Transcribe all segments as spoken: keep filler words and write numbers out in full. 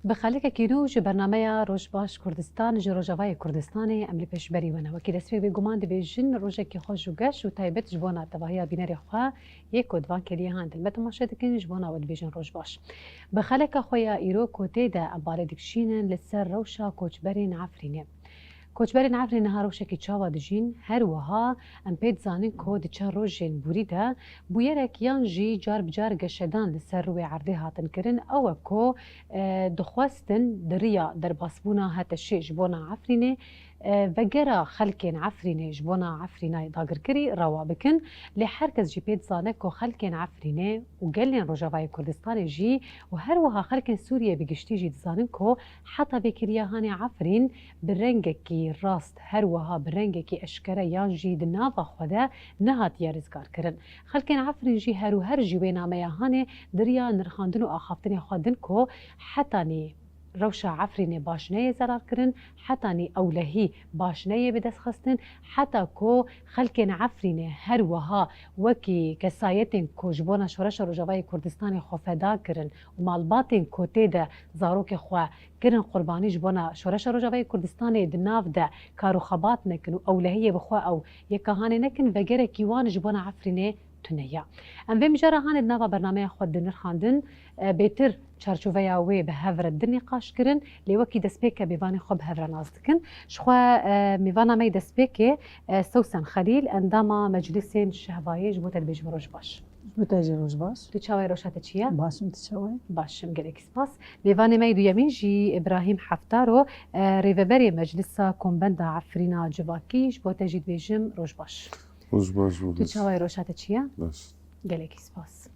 Bi xelekekî nû ji bernameya Rojbaş Kurdistan ji Rojavayê Kurdistanê em li pêşberî we ne. Wekî destpêk bêguman dibêjin rojekî xweş û geş û taybet ji bona tevahiya bînerê xwe yê ku di van kêliyê han de me temaşe dikin, ji bona we dibêjin rojbaş. Bi xeleka xwe ya îro ku tê de em balê dikişînin li ser rewşa koçberên Efrînê. Koçberên Efrînê niha rewşekî çawa dijîn? Her wiha em pê dizanin ku di çend rojên borî de bûyerek yan jî car bi car geşedan li ser rûyê erdê hatin kirin. Ew e ku, e, dixwestin di riya derbasbûna HTŞê ji bona Efrînê, e, vegera xelkên Efrînê ji bona Efrînayê dagirkirî rewa bikin. Lê her kes jî pê dizane ku xelkên Efrînê û gelên Rojavayê Kurdistanê jî û her wiha xelkên Sûriyê bi giştî jî dizanin ku heta vê kêliya hanê Efrîn bi rengekî rast, her wiha bi rengekî eşkere yan jî di nava xwe de nehatiye rizgarkirin. Xelkên Efrîn jî her û her jî wê nameya hanê di riya nirxandin û axaftinê xwe din ku hetanî rewşa Efrînê baş neyê zerarkirin, hetanî ewlehî baş neyê bidestxistin, heta ku xelkên Efrînê her wiha wekî kesayetên ku ji bona Şoreşa Rojavayê Kurdistanê xwe feda kirin û malbatên ku tê de zarokê xwe kirin qurbanî ji bona Şoreşa Rojavayê Kurdistanê di nav de kar û xebat nekin û ewlehiyê bi xwe ew yeka hanê nekin, vegerekî wan ji bona Efrînê tune ya. Em vê mijara hanê di nava bernameya xwe dinirxandin, e, bêtir çarçoveya wê bi hev re din nîqaş kirin, lê wekî destpêke mêvanê xwe bi hev re nas dikin. Ji xwe, e, mêvana me yê destpêkê, e, Sewsen Xelîl, endama Meclisên Şehbayê, ji bo te dibêjim roj baş. Ji bo te jî roj baş. Tu çawa yî, rewşa te çi ye? Baş im, tu çawa yî? Baş im, gelekî spas. Mêvanê me yê duyemîn jî Îbrahîm Heftaro, e, rêveberê Meclisa Kombenda Efrîna Civakî, ji bo te jî dibêjim roj baş. Roj baş bo. Tu çawa yî, rewşa te çi ye? Baş. Gelekî spas.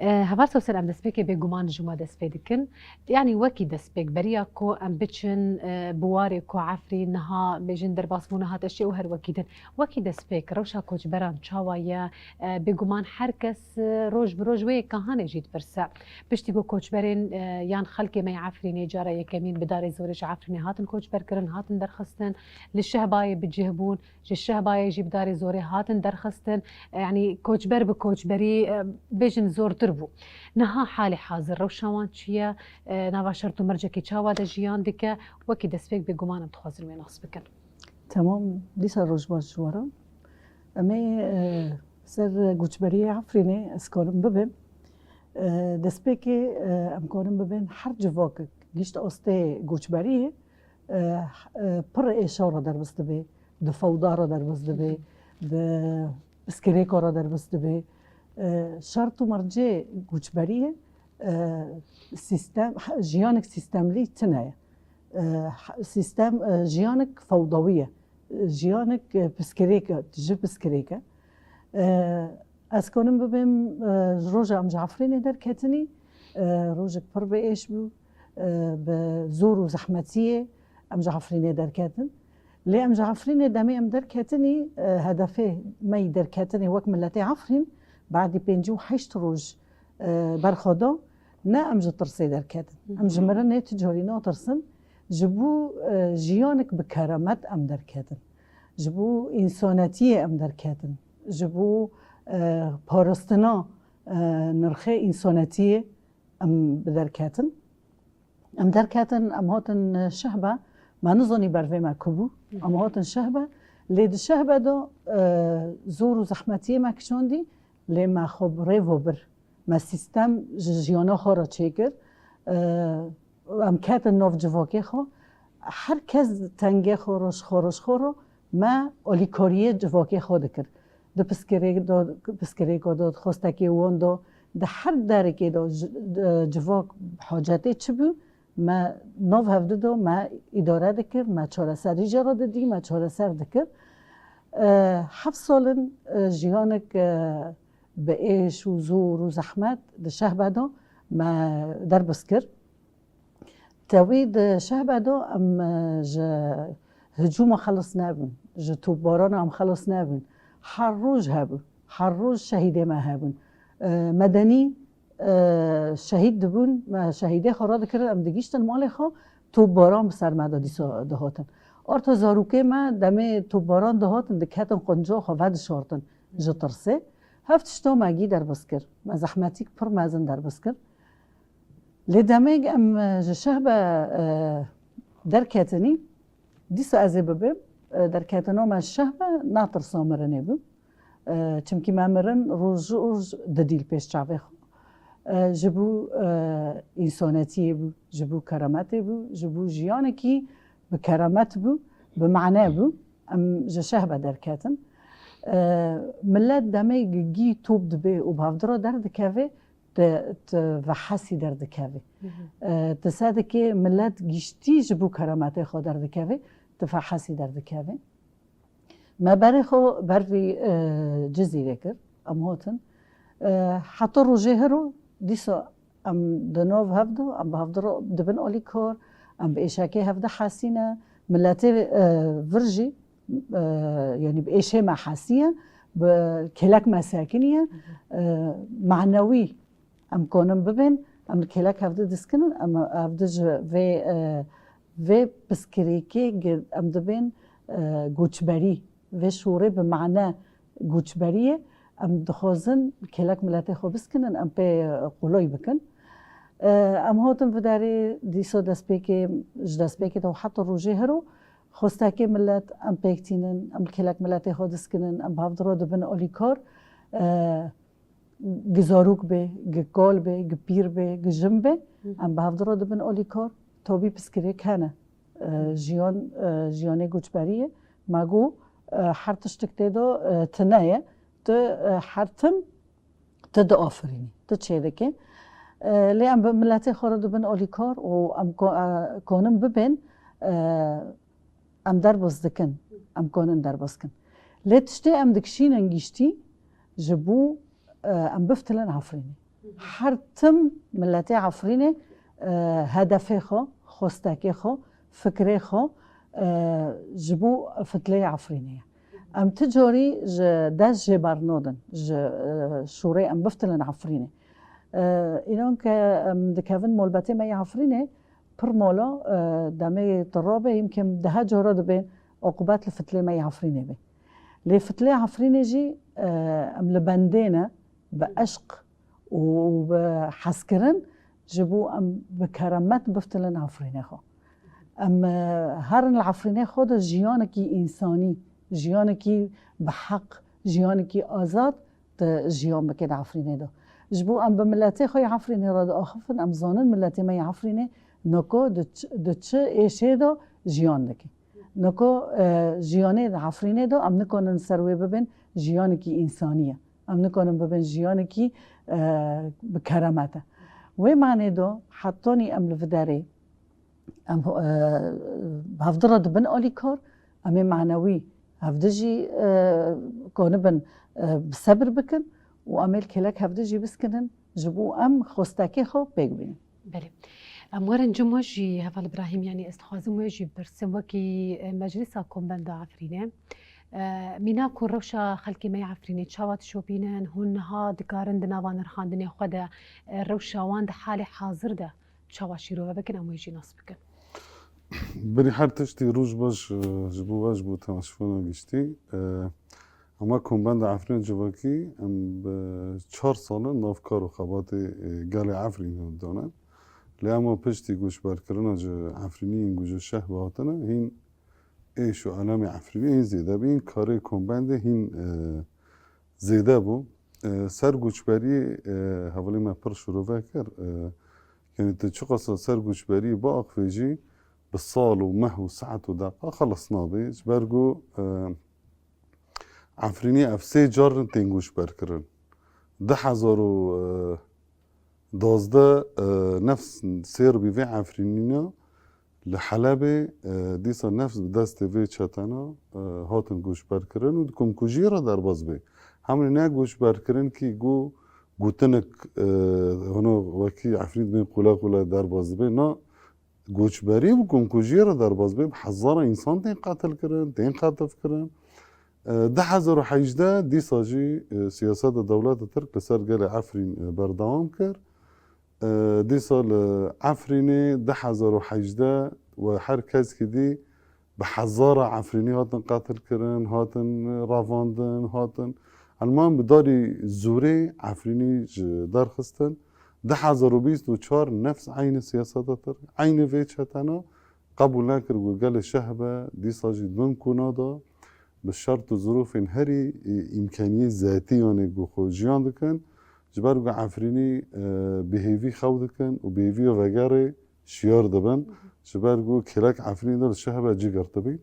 E, Heval Sewsen, em destpêkê bêguman ji we dest pê dikin. Yanî wekî destpêk, beriya ku em biçin, e, bi warê ku Efrîn niha bêjin derbasbûna HTŞê û her wekî din. Wekî destpêk, rewşa koçberan çawa ye? E, bêguman her kes, e, roj bi roj wê yeka hanê jî dipirse. Piştî ku koçberên, e, yan xelkê me yê Efrînê cara yekemîn bi darê zorê ji Efrînê hatin koçber kirin, hatin derxistin, li Şehbayê bi cih bûn, ji Şehbayê jî bi darê zorê hatin derxistin. E, yanî koçber bi koçberî, e, bêjin zortir bû. Niha halê hazir rewşa wan çi ye? E, nava şert û mercekê çawa de jiyan dike? Wekî destpêk bêguman em dixwazin wê nas bikin. Temam, dîsa roj baş ji we re. Em ê, e, ser koçberiyê Efrînê ez karim bibêm. E, destpêkê, e, em karin bibên her civakek gihîşt astê koçberiyê, e, e, pir êşa re derbas dibe, di fewda re derbas dibe, di piskirêka re derbas dibe. E, şert û mercê koçberiyê, e, sîstem, jiyanek sîstemlî tune ye. E, sîstem, e, jiyanek fewdawî ye. Jiyanek, e, piskirêk e, tije piskirêk e. E, ez kanim bibêm, e, ji roja em ji Efrînê derketinî, e, rojek pir bi êş bû, e, bi zor û zehmetiyê em ji Efrînê derketin. Lê em ji Efrînê demê em derketinî, e, hedefê me yî derketinê wek miletê Efrîn, badî pêncî û heşt roj, e, berxwe da, ne em ji tirsê derketin. Em ji mirinê ti carî natirsin. Ji bo, e, jiyanek bi keramet em derketin. Ji bo însanetiyê em derketin. Ji bo, e, parastina, e, nirxê însanetiyê em bi derketin. Em derketin, em hatin Şehbe, me nizanî ber vê me ku bû. Em hatin Şehbe, lê di Şehbe de, e, zor û zehmetiyê me kişandî, lê me xwe bi rêva bir. Me sîstem ji jiyana xwe re çêkir. E, em ketin nav civakê xwe. Her kes tengê xwe re, ji xwe re, ji xwe re, me alîkariyê civakê xwe dikir. Di piskirêk de, piskirêka de, xwestekê wan de, di her derekê de ji, di, civak hacetê çi bû, me nav hevdu de, me îdare dikir, me çareserî jê re didî, me çareser dikir. E, heft sal in, e, jiyanek, e, bi êş û zor û zehmet di Şehbe de me derbas kir. Tewî di Şehbe de em, e, ji hicûma xelas nebûn, ji topbarana em xelas nebûn. Her roj hebû, her roj şehîdê me hebûn. E, medenî, e, şehîd dibûn, me şehîdê xwe radikirin, em digihîştin malê xwe, topbaran bi ser me de dîsa dihatin. Arta zarokê me demê topbaran dihatin, diketin qunca xwe vedişartin ji tirsê. Hev tişta me gî derbas kir. Me zehmetîk pir mezin derbas kir. Lê demê em, e, ji Şehbe, e, derketinî, dîsa ez ê bibêm, e, derketina me ji Şehbe natirsa mirinê bû. E, çimkî me mirin roj ji roj didî li pêş çavê xwe. E, ji bo, e, însanetiyê bû, ji bo kerametê bû, ji bo jiyanekî bi keramet bû, bi mane bû. Em ji Şehbe derketin. E, Millet demê gî top dibe û bi hevdira derdikeve, tu, tu vehesî derdikevî. E, tu sedikê millet giştî ji bo kerametê xwe derdikevî, tu vehesî derdikevî. Me berê xwe ber vî, e, Cizîrê kir, em hatin. E, heta rojê hiro, dîsa em di nav hev de, em bi hev de re dibin alîkar, em bi êşekê hev de hesî ne. Miletê, e, vir jî, e, yanî bi êşê me hesiye, bi kêlek me sekiniye, e, manewî em konin bibên, em li kêlek hevdi diskinin, em hevdi ji vê, e, vê piskirêkê gi-, em dibên, e, goçberî, vê şûrê bi mane goçberiyê, em dixwazin kêlek miletê xwe biskinin, em pê, e, qulay bikin. E, em hatin vidarê dîsa destpêkê, ji destpêkê de û heta rojê hero, xwestekê milet em pêk tînin, em kêlek miletê xwe diskinin, em bi hevdira dibin alîkar, e, gi zarok be, gi kal be, gi pîr be, gi jin be, em bi hevdira dibin alîkar, tabî piskirêk hene. E, jiyan, e, jiyanê goçberî ye. Me got, e, her tiştik tê de, e, tune ye. Tu, e, her tim tu diafirînî, tu çêdikê. E, lê em bi miletê xwe re dibin alîkar û em ko-, e, konin bibên, e, em derbas dikin, em konin derbas kin. Lê tiştê em dikişînin giştî ji bo, e, em biftilin Efrînê. Her tim miletê Efrînê, e, hedefê xwe, xwestekê xwe, fikrê xwe, e, ji bo fitilê Efrînê ye. Em ti carî ji dest jê bernadin, ji, e, şûrê em biftilin Efrînê. E, înan ke em dikevin malbetê me yê Efrînê, pir mala, e, demê tu rabe, yimkin deha cara dibên, oqûbet li fitilê me yê Efrînê bê. Lê fitilê Efrînê jî, e, em li bendê ne, bi eşq û bi hezkirin ji bo em bi keremet biftilin Efrînê xwe. Em, e, herin li Efrînê xwe de jiyanekî însanî, jiyanekî bi heq, jiyanekî azad tu jiyan bike di Efrînê de. Ji bo em bi miletê xwe yê Efrînê re diaxifin, em zanin miletê me yê Efrînê noko di ç-, di çi êşê de jiyan dike. Noko, e, jiyanê di Efrînê de em nikanin ser wê bibin jiyanekî însanî ye. Em nikanin bibin jiyanekî, e, bi keremet e. Wê manê de hetanî em li vê derê em, e, bi hevdi re dibin alîkar, em ê manewî hevdi jî, e, konibin, e, bi sebir bikin û em ê li kêlek hevdi jî biskinin ji bo em xwestekê xwe pêk bînin. Belê. Em werin cim we jî, Heval Îbrahîm, yanî ez dixwazim we jî birsim wekî, e, Meclisa Kombenda Efrînê. E, mîna ku rewşa xelkê me yê Efrînê çawa dişopînin, hûn niha dikarin di nava nirxandinê xwe de, e, rewşa wan di halê hazir de çawa şîrove bikin, em wê jî nas bikin. Berî her tiştî roj baş, e, ji bo we, ji bo temaşevanan giştî. E, Ema Kombenda Efrînê Civakî em bi çar sal in nav kar û xebatê, e, gelê Efrînê de ne. Lê ema piştî goçberkirina ji Efrînî yên ku ji Şehba hatine, hîn êş û elemê Efrînê hîn zêde bû, hîn karê kombendê hîn, e, zêde bû. E, ser goçberiyê, e, hevalê me pir şirove kir. E, yanî tu çiqasa ser goçberiyê biaxivî jî bi sal û meh û saet û deqa xelas nabe. Ji ber ku, e, Efrînê ev sê car in tên goçberkirin. Du hezar û duwazdeh, e, nefs sêr bî vê Efrînîna li Helebê, e, dîsa nefs bi destê vê çetena, e, hatin goçberkirin û di komkujiyê re derbas bê. Hemî ne goçberkirin kî ku gotinek, e, hino wekî Efrîn bên qule qule derbas dibe. Na, goçberî bi komkujiyê re derbas bê, bi hezara însan tên qetil kirin, tên xetif kirin. E, du hezar û hejdeh dîsa jî, e, siyaseta dewleta Tirk li ser gelê Efrîn, e, berdewam kir. E, dîsa li Efrînê du hezar û hejdeh we her keskî dî bi hezara Efrînî hatin qetil kirin, hatin revandin, hatin. Elman bi darî zûrê Efrînî ji derxistin. Du hezar û bîst û çar nefs eynî siyaseta Tirk, eynî vê çetena qebûl nekir ku gelê şeh be, dîsa jî di bin kuna de bi şert û zirûfên herî, e, îmkeniyê zetî yanê ku xwe jiyan dikin, ji ber ku Efrînî, e, bi hêvî xew dikin û bi hêviya vegerê şiyar dibin, ji ber ku kêlek Efrînî de li şeh be cî girtibî.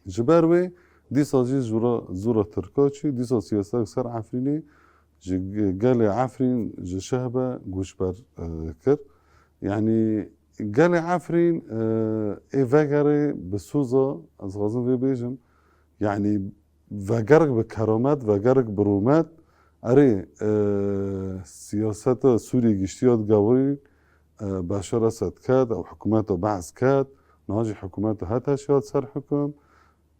Ji ber wê dîsa jî zûra, zûra Tirka çû, dîsa siyasetek ser Efrînê ji ge-, gelê Efrîn ji şehbe goçber, e, kir. Yanî gelê Efrîn, e, ê vegerê bi soza, ez dixwazim vê bêjim, yanî vegerek bi keramet, vegerek bi rûmet, erê, e, siyaseta Sûriyê giştî ya digewirî, e, Beşar Esed ket, ew hikûmeta Be'es ket, niha jî hikûmeta HTŞ hat ser hikum.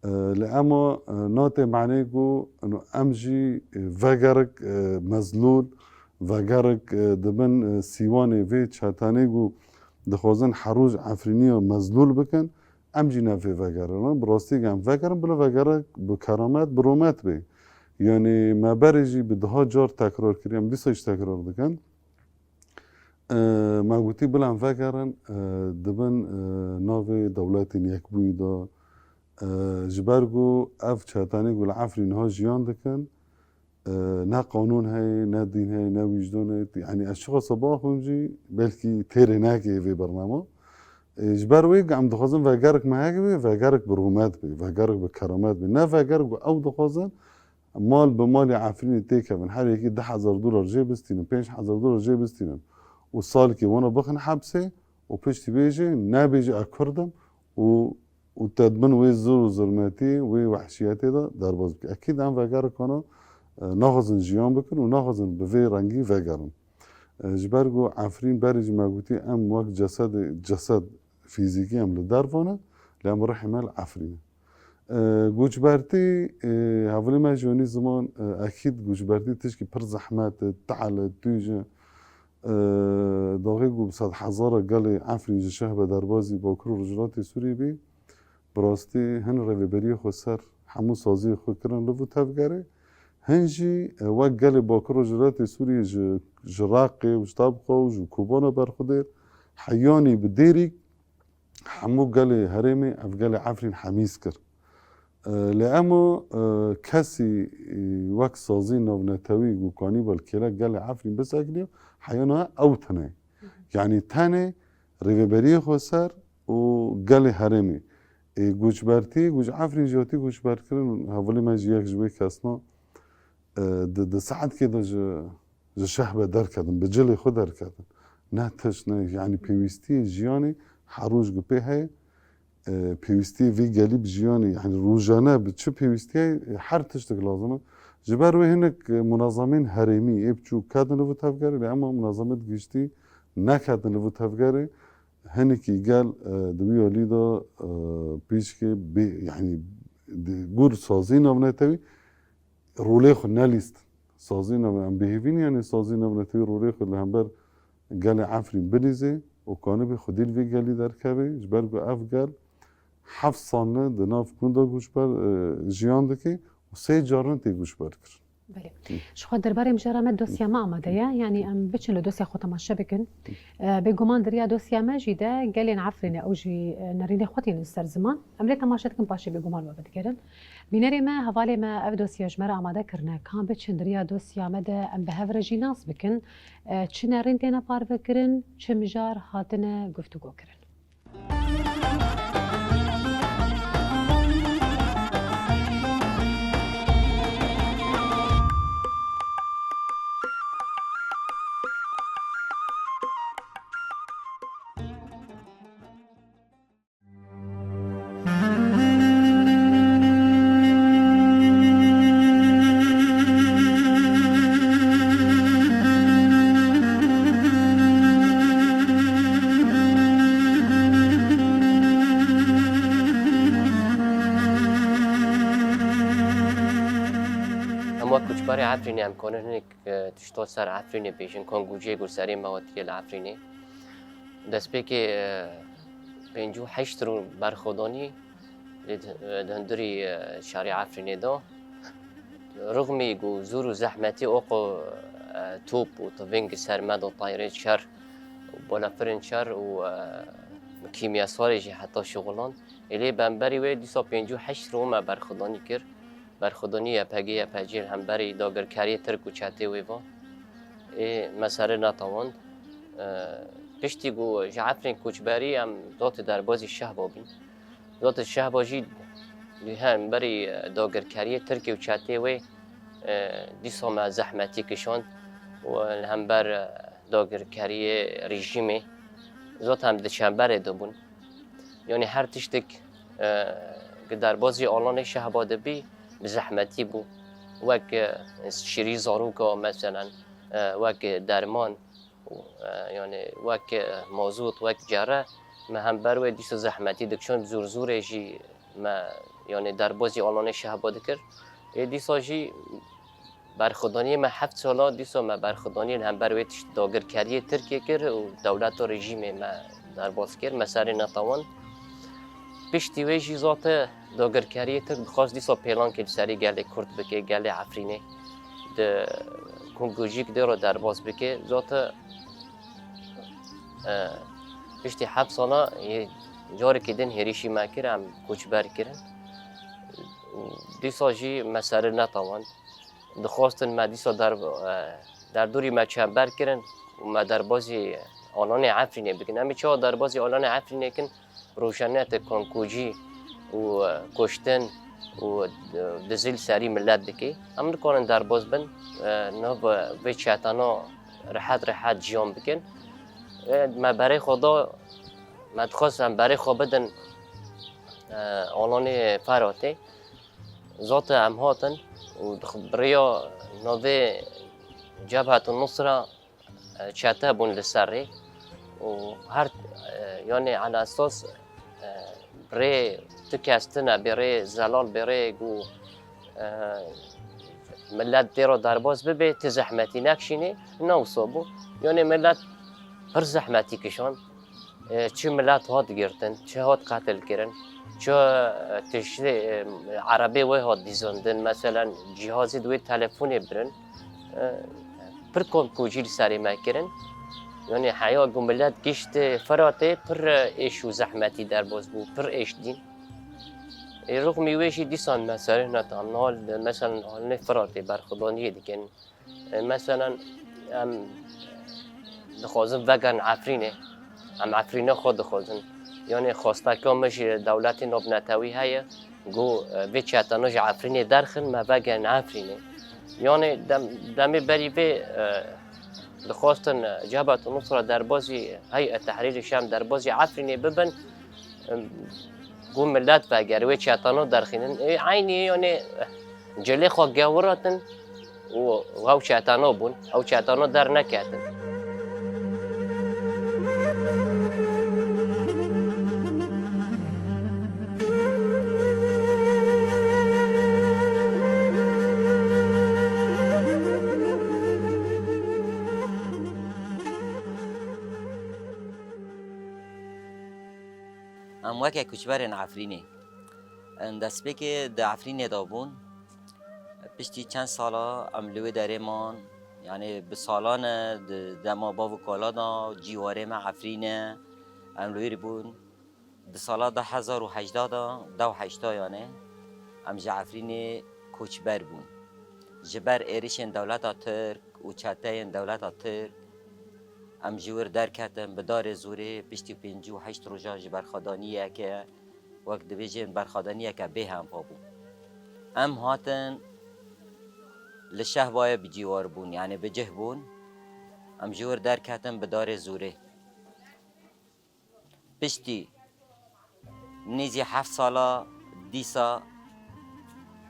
E, lê ema, e, natê manê ku, eno, em jî, e, vegerek, e, mezlûl, vegerek, e, di bin, e, sîwanê vê çetenê ku dixwazin her roj Efrîniya mezlûl bikin, em jî ne vê vegerin. Bi rastî em vegerin, bila vegerek bi keramet, bi rûmet bê. Yanî me berê jî bi deha car tekrar kiriye, em dîsa jî tekrar dikin. E, me gotî bila em vegerin, e, di bin, e, navê dewletên yekbûyî de, e, ji ber ku ev çetenê ku li Efrîn niha jiyan dikin, e, ne qanûn heye, ne dîn heye, ne wîcdan heye. Yanî ez çiqasa biaxivim jî belkî têrê neke vê bernama. E, ji ber wê em dixwazin vegerek me heke bê, vegerek bi rûmet bê, vegerek bi keramet bê. Ne vegerek ku ew dixwazin, mal bi malê Efrînê têkevin, her yekî du hezar dolar jê bistînin, pênc hezar dolar jê bistînin û salkê wana bixin hepsê û piştî bêjê, nebêjê ez Kurd im û, û te di bin wê zor û zirmetî, wê wehşiyetê de derbas bike. Ekîd em vegerikana, e, naxwazin jiyan bikin û naxwazin bi vê rengî vegerin. E, ji ber ku Efrîn berê jî me gotî em wek cesedê, cesed fîzîkî em li derva ne, lê em ruhê me li Efrîn e. E, goçbertî, e, hevalê me jî anî ziman, e, ekîd goçbertî tişkî pir zehmet e, tehl e, tûj e. E, daxê ku bi sedhezara gelê Efrîn ji şehbe derbazî Bakur û Rojhilatê Sûriyê bî, bi rastî hin rêveberiyê xwe ser hemû saziyê xwe kirin li vû tevgerê. Hin jî, e, wek gelê Bakur û Rojhilatê Sûriyê ji, ji Reqê û ji Tebqa û ji Kobana berxwedêr, heyanî bi dêrî hemû gelê herêmê ev gelê Efrîn hemîz kir. E, lê ema, e, kesî, e, wek sazî navnetewî ku kanî bal kêlek gelê Efrîn bisekiniyo, heyana ew tune. Yanî tenê rêveberiyê xwe ser û gelê herêmê. Ê, goçbertî, goç Efrîn jî hatî goçberkirin, hevalê me jî yek ji wê kesna, e, di, di saetkê de ji, ji şehbe derketin, bi cilê xwe derketin. Ne tişt, ne, yanî pêwîstiyê jiyanê her roj ku pê heye, e, pêwîstiyê vî gelî bi jiyanê, yanî rojane bi çi pêwîstiyê, e, her tiştek lazim e. Ji ber wê hinek, e, munazamên herêmî ê biçûk ketin li vî tevgerê, lê ema munazamet giştî neketin li vî tevgerê. Hinekî gel, e, di wî alî de, e, pîşkê bê, yanî di gor sazî navnetewî rolê xwe nelîst. Sazî nav-, em bêhêvî ne, yanî sazî navnetewî rolê xwe li hember gelê Efrîn bilîzê û kanibê xwedî li vê gelî derkeve, ji ber ku ev gel heft sal ne di nav gunda goçber, e, jiyan dike û sê carin tê goçber kirin. Belê. Ji xwe derbarê mijara me dosya me amade ye, yanî em biçin li dosya xwe temaşe bikin. E, bêguman di riya dosya me jî de gelên Efrînê ew jî, e, nerînê xwe tînin ser ziman. Em lê temaşe dikin, paşê bêguman we vedigerin. Bînerê me, hevalê me ev dosya ji me re amade kirine. Ka em biçin di riya dosya me de em bi hev re jî nas bikin. E, çi nerîn têne parvekirin, çi mijar hatine guftûgo kirin. Em wek koçberê Efrînê em kanin hinek, e, tişta ser Efrînê bêjin, kan gûcê ku serê me hatiye li Efrînê. Destpêkê, e, pêncî û heşt rû berxwedanî li di-, di hundirî, e, şarê Efrînê de. Rixmî ku zûr û zehmetî oqo E, top û tivêngî ser me da, tayirê şer û balafirên şer û, e, kîmyasarê jî heta şixulan. Ê lê bemberî wê dîsa pêncî û heşt rû me berxwedanî kir. Berxwedanî Y P G, Y P G li hemberî dagirkeriyê Tirk û çetê wê va. Ê me serê netawan. E, piştî ku ji Efrîn koçberî em zotê derbazî Şehba bîn. Zotê Şehba jî li hemberî, e, dagirkeriyê Tirkê û çetê wê, e, dîsa me zehmetî kişand û li hember, e, dagirkeriyê rejîmê zot em di çemberê de bûn. Yanî her tiştek, e, ki derbazî alanê Şehba de bî, bi zehmetî bû. Wek, e, şirî zaroka, meselen, e, wek derman, û, e, yanî wek, e, mazot, wek cere, me hember wê dîsa zehmetî dikişand, zûr zûrê jî me, yanî derbazî alanê Şehba dikir. Ê dîsa jî berxwedaniyê me heft sala, dîsa me berxwedaniyê li hember wê tişt dagirkeriyê Tirkê kir û dewleta rejîmê me derbas kir, me serê netawan. Piştî wê jî zate dagirkeriyê Tirk dixwest dîsa pêlankê li serî gelê Kurd bike, gelê Efrînê. Di kongojîk dê re derbas bike. Zate, e, piştî heft sala yê carekê din hêrişî me kir, em koçber kirin. Û dîsa jî me serê netawan. Dixwestin me dîsa der-, e, derdorî me çember kirin û me derbazî alanê Efrînê bikin. Em ê çawa derbazî alanê Efrînê kin? Rojane te kankojî û, e, kuştin û, e, dizî li serî milet dike. Em nikarin derbaz bin, e, nav vê çetana rehet rehet jiyan bikin. E, me berê xwe da, me dixwest em berê xwe bidin, e, alanê Feratê. Zate em hatin û dix-, bi rêya navê Cebhet Nusra, e, çete bûn li ser rê û her, e, yanî ala esas, e, rê tu kes tune bê rê zelal bê rê ku, e, milet dê re derbas bibe, tu zehmetî nekişînê, ne wisa bû. Yanî milet pir zehmetî kişand. E, çi milet hat girtin, çi hat qetil kirin, çi, e, tiştê, e, erebê wê hat dizandin, meselen cihazê di wê telefonê birin. E, pir kankojî li serê me kirin. Yanî heya ku milet gişt Firatê pir, e, êş û zehmetî derbas bû, pir êş dîn. Ê rixmî wê jî dîsan me serê netan, nal, meselen, alnê Firatê berxwedaniyê dikin. E, meselen, em dixwazin vegerin Efrînê. Em Efrînê xwe dixwazin. Yanî xwesteka me ji dewletê navnetewî heye, ku, e, vê çetana ji Efrînê derxin, me vegerin Efrînê. Yanî dem-, demê berî vê, e, dixwestin, e, Cebhet Nusra derbazî Heyet Tehrîrê Şam derbazî Efrînê bibin. Em, ku milet veger, wê çetano derxînin. Ê, eynî, yanî, cilê xwe gewiratin û ew çetano bûn. Ew çetano derneketin. Em weke koçberên Efrînê. Em destpêkê di Efrînê de bûn. Piştî çend sala em li wê derê man. Yanî bi salan e, di dema bav û kala de cîwarê me Efrîn e. Em li wê bûn. Di sala du hezar û hejdeh de, deh û heşta yanî, em ji Efrînê koçber bûn. Ji ber êrişên dewleta Tirk û çeteyên dewleta Tirk, em ji wir derketin bi darê zûrê, piştî pêncî û heşt roja ji berxwedaniyeke, wek dibêjin, berxwedaniyeke bêhempa bû. Em hatin li Şehbayê bi cîwar bûn, yanî bi cih bûn. Em ji wir derketin bi darê zûrê. Piştî nêzî heft sala dîsa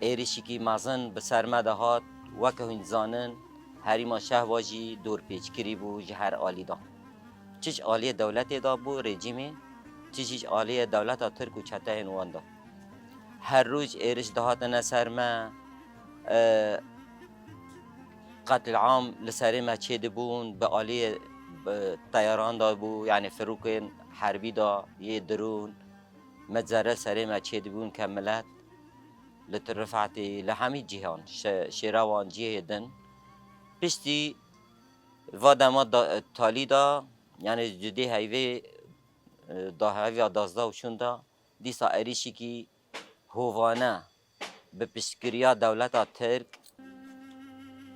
êrişikî mezin bi ser me de hat. Weke hûn dizanin, herîma Şehba jî dorpêçkirî bû ji her alî de. Çi ji aliyê dewletê de bû, rejîmê, çi jî ji aliyê dewleta Tirk û çeteyên wan de. Her roj êriş dihatine ser me, e, qetlîam li serê me çêdibûn, bi aliyê, bi teyaran de bû, yanî firokên herbî de, yê dirûn, medzere serê me çêdibûn ke milet li Tirifetê, li hemî cîhan, Şe-, Şêrewan, cihê din. Piştî Va dema da, talî da, yani ji dê heyvê, e, da heyva dazdeh û şûn da, dîsa êrîşîkî hovane bi piştgiriya dewleta Tirk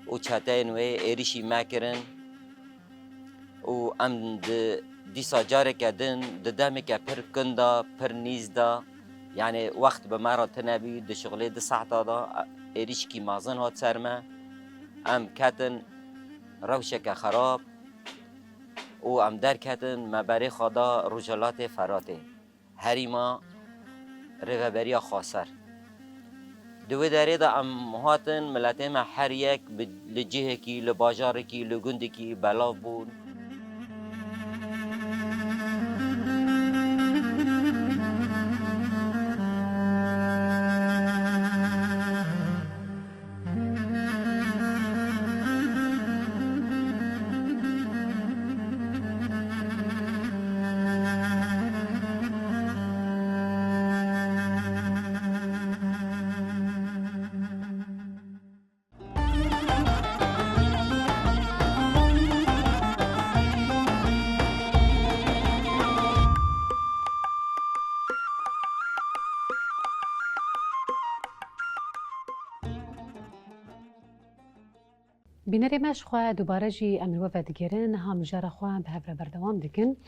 û çeteyên wê êrîşî me kirin û em di dîsa careke din di demeke pir kin de, pir nîz de, yani wext bi me re tine bî, di şixulê du saeta de êrîşkî mezin hat ser me. Em ketin rewşeke xerab û em derketin me berê xwe da Rojhilatê Feratê. Herîma Rêveberiya Xweser. Di wê derê de em hatin, miletê me her yek bi, li cihekî, li bajarekî, li gundekî belav bûn. Bînerê me ji xwe dubare jî em li we vedigerin, niha mijara xwe bi hev re berdewam dikin.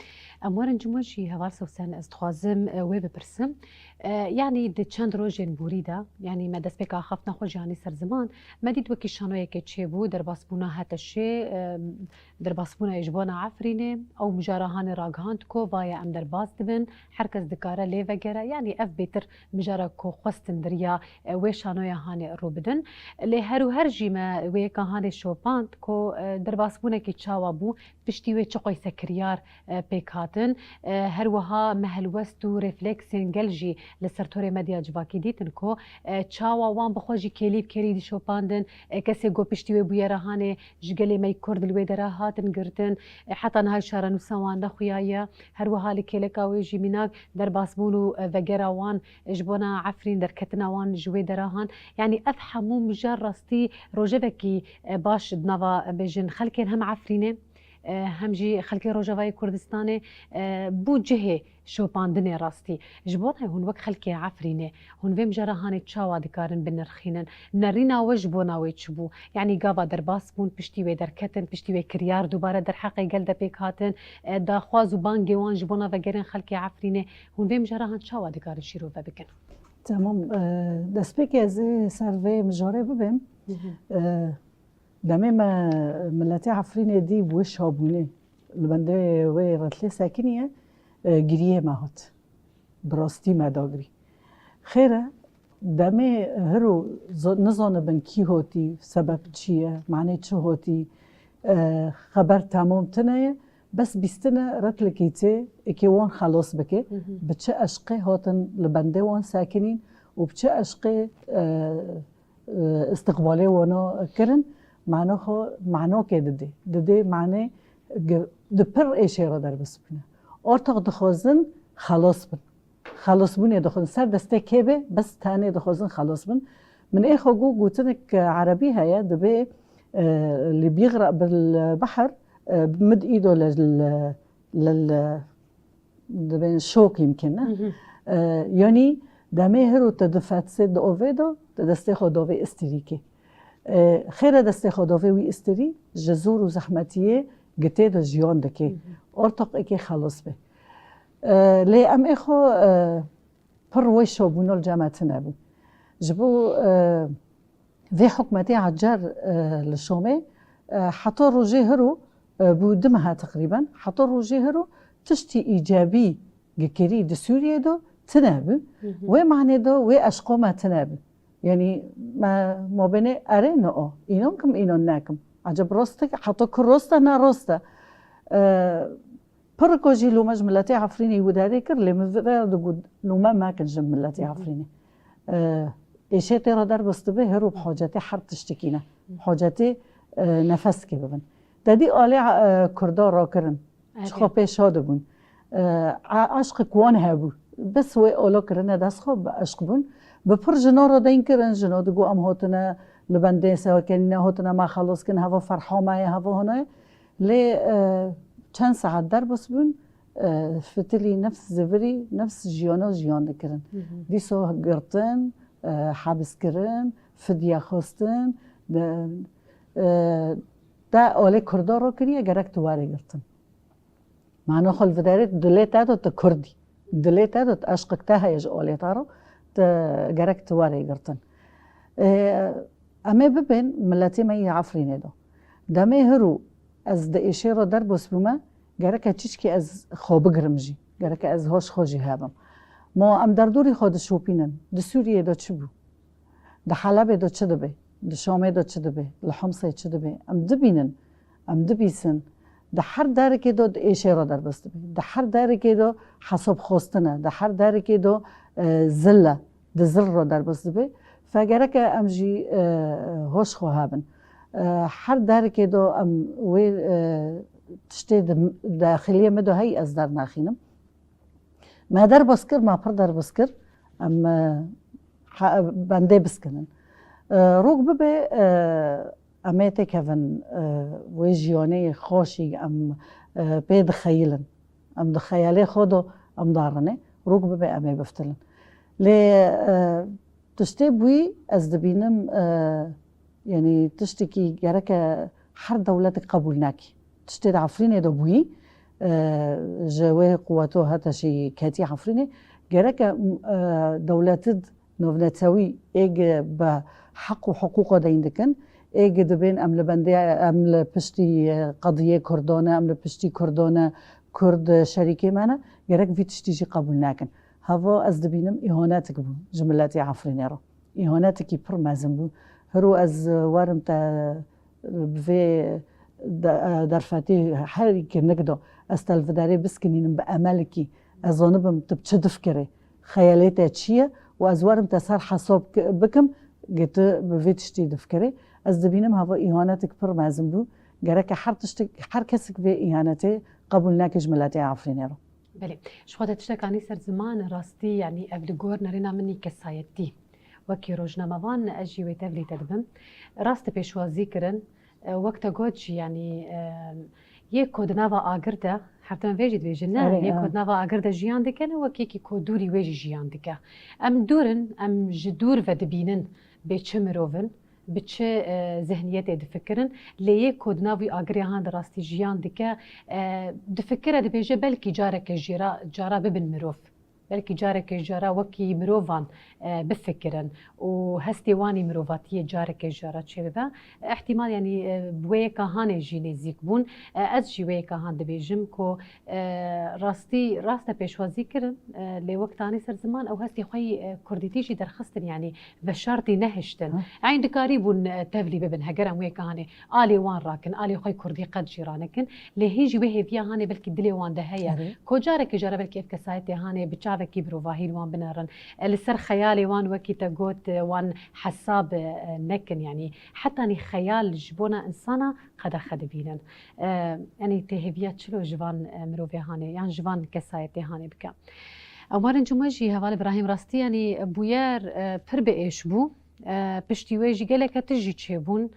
Em werin cimo jî heval Sewsen, ez dixwazim, e, wê bipirsim. E, yanî di çend rojên borî de, yanî me destpêka axaftina xwe jî anî ser ziman, me dît wekî şanoyekê çêbû, derbasbûna HTŞê, e, derbasbûna yê ji bona Efrînê, ew mijara hanê ragihand ku vaye em derbas dibin, her kes dikare lê vegere, yanî ev bêtir mijara ku xwestin di riya, e, wê şanoya hanê rû bidin. Lê her û her jî me wê yeka hanê şopand ku, e, derbasbûnekî çawa bû, piştî wê çi qoysekiryar, e, pêk hatin. E, her wiha me helwest û refleksên gel jî li ser torê medya civakî dîtin ku, e, çawa wan bi xwe jî kêlî bi kêlî dişopandin, e, kesê ku piştî wê bûyera hanê ji gelê me yê Kurd li wê dera hatin girtin, e, heta niha şarenûsa wan nexuyaye. Her wiha li kêleka wê jî mînak derbasbûn û, e, vegera wan ji bona Efrîn, derketina wan ji wê dera han. Yanî ev hemû mijar rastî rojevekî, e, baş di nava, e, bêjin xelkên hem Efrînê, e, hem jî xelkê Rojavayê Kurdistanê, e, bû cihê şopandinê rastî. Ji bona wê hûn wek xelkê Efrînê, hûn vê mijara hanê çawa dikarin binirxînin? Nerîna we ji bona wê çi bû? Yanî gava derbas bûn, piştî wê derketin, piştî wê kiryar dubare derheqê gel de pêk hatin, e, daxwaz û bangê wan ji bona vegerên xelkê Efrînê, hûn vê mijara han çawa dikarin şîrove bikin? Tamam, e, destpêkê ez ê ser vê mijarê bibêm. Hı hı. E, Demê me miletê Efrînê dî bi wê şabûnê li bendê wê retlê sekiniye, e, giriyê me hat. Bi rastî me dagirî. Xêr e, demê hiro zo-, nizanibin kî hatî, sebeb çi ye, manê çi hatî, e, xeber temam tune ye, bes bîstine retlikî tê, êkê wan xelas bike, Hı hı. bi çi eşqê hatin li bendê wan sekinîn û bi çi eşqê, e, e, istiqbalê wana kirin, mana xwe, manakê didê. Didê manê ge-, di pir êşê re derbas bûne. Ortax dixwazin xelas bin. Xelasbûnê dixwazin. Ser destê kê be, bes tenê dixwazin xelas bin. Min ê xwe got, gotinek erebî heye, dibê, e, li bîxra bil behr, e, mid îdo lil, lil, dibên şokî mkin, ne? Hı hı. E, yanî demê hiro te di fetsê di ovê de, te destê xwe davê istirîkê. E, xêre destê xwe davê wî istirî, ji zor û zehmetiyê gitê de jiyan dike. Hı hı. Ortaq êkê xelas be. E, lê em ê xwe, e, pir wê şabûna li cem me tine bû. Ji bo, e, vê hikûmetê ecer, e, li Şamê, e, heta rojê hiro, e, bû du mehe teqrîben, heta rojê hiro tiştî îcabî gikirî di Sûriyê de tine bû. Hı hı. Wê manê de wê eşqa me tine bû. Yanî me mabênê erê ne o. Înan kim, înan nekim. Eceb rast e, heta ku rast e, ne rast e. E, Piriko jî lome ji miletê Efrînê wî derê kir, lê min vê re digot, lome mekin ji miletê Hı hı. Efrînê. E, êşê tê re derbas dibe, hero bi hacetê her tiştekî ne. Hı. Hacetê, e, nefeskê bibin. Te dî alê, e, Kurda rakirin. Erê. Çixwe pêşa dibûn. E, e, eşqek wan hebû. Bes wê ala kirine dest xwe bi eşq bûn. Bi pir jina re deyn kirin, jina digot, em hatine li bendê sekinîne, hatine me xelas kin, heva ferha me ye, heva hona ye. Lê e, çend saet derbas bûn, e, fitilî nefs zivirî, nefs jiyana jiyan dikirin. Dîso girtin, e, hebiskirin, fidye xwestin, de, e, te olê Kurda ro kiriye, gerek tu were girtin. Mana xwe li vidarê dilê te do tu Kurd î. Dilê te do tu eşqek te heye ji olê te ro, tu gerek tu were girtin. E, em ê bibên miletê me yê Efrînê de. Demê hirû ez di êşê re derbas bûme, gereke çîçkî ez xwe bigirim jî. Gereke ez hoş xwe jî hebim. Ma em derdorî xwe dişopînin. Di Sûriyê de çi bû? Di Helebê de çi dibe? Di Şamê de çi dibe? Li Homsê çi dibe? Em dibînin, em dibîsin. Di her derekê de di êşê re derbas dibe. Di her derekê de hesab xwestin e. Di her derekê de, e, zil e. Di zil re derbas dibe. Fe gereke em jî, e, hoş xwe hebin. E, her derekê de em wê, e, tiştê di daxiliyê me de hey ez dernaxînim. Me derbas kir, me pir derbas kir. Em, e, ha, bendê biskinin. E, rok bibe, e, em ê têkevin, e, wê jiyanê xweşî em, e, pê dixeyilin. Em di xeyalê xwe de em darinê. Rok bibe em ê biftilin. Lê, e, tiştê bûyî ez dibînim, e, yanî tiştekî gereke her dewletek qebûl nekî. Tiştê di Efrînê de bûyî, e, ji wê quweto heta şî ketî Efrînê, gereke, e, dewletid navnetewî êg bi heq û hiqûqa deyn dikin, êg dibên em li bendê, em li piştî, e, qediyê Kurdan e, em li piştî Kurdan e, Kurd, e, şerîkê me ne, gerek vî tiştî jî qebûl nekin. Heva ez dibînim îhanetik bû ji miletê Efrînê re. Îhanetekî pir mezin bû. Hiro ez, e, werim te, e, bi vê de-, e, derfetê herî kinik de ez te li vê derê biskinînim bi emelekî. Ez zanibim tu bi çi difikirê. Xeyalê te çi ye? Û ez werim te ser hesab ki-, bikim, gi tu bi vê tiştî difikirê. Ez dibînim heva îhanetek pir mezin bû. Gereke her tiştek, her kesek vê îhanetê qebûl neke ji miletê Efrînê re. Belê. Ji xwe de tiştek anî ser ziman, rastî, yanî ev li gor nerêna min î kesayetî. Wekî rojnamevan ez jî wê tevlî te dibim. Rast e pêşwazî kirin, e, wek te got jî, yanî, e, yê ku di nava agir de, her tim em vê jî dibêjin, ne? Erê, Yê ku erê. di nava agir de jiyan dike, ne wek yekî ku dûrî wê jî jiyan dike. Em dûr in, em ji dûr ve dibînin bê çi mirov in. bi çi, e, zihniyetê difikirin, lê yê ku di nav wî agirê han de rastî jiyan dike, e, difikire, dibêje belkî careke jêra, cara bibin mirov. Belkî careke jara wekî mirovan, e, bifikirin û hestê wan î mirovatiyê careke jara çêbibe. Îhtîmal, yanî, e, bi wê yeka hanê jî nêzîk bûn. E, ez jî wê yeka han dibêjim ku, e, rastî, rast e pêşwazî kirin, e, lê wek tanî ser ziman ew hestê xwe yî, e, kurdîtî jî derxistin, yanî veşartî nehiştin. Ha. Eyn dikarîbûn, e, tevlî bibin, heger em wê ka hanê alê wan rakin, alê xwe kurdî qet jî ranekin. Lê hîn jî wê hêviya hanê belkî dilê wan de heye. Erê. Ko careke cara belkî ev kesayetê hanê bi çavekî mirovahî li wan binerin. E, li ser xeyalê wan wekî te got, e, wan hesab, e, nekin. Yanî hetanî xeyal ji bona insana qedexe dibînin. E, yanî tê hêviya çilo ji van, e, mirovê hanê yan ji van kesayetê hanê bike. Em werin cuma jî heval Îbrahîm rastî, yanî bûyer, e, pir bi êş bû. E, piştî wê jî geleke tişt jî çêbûn.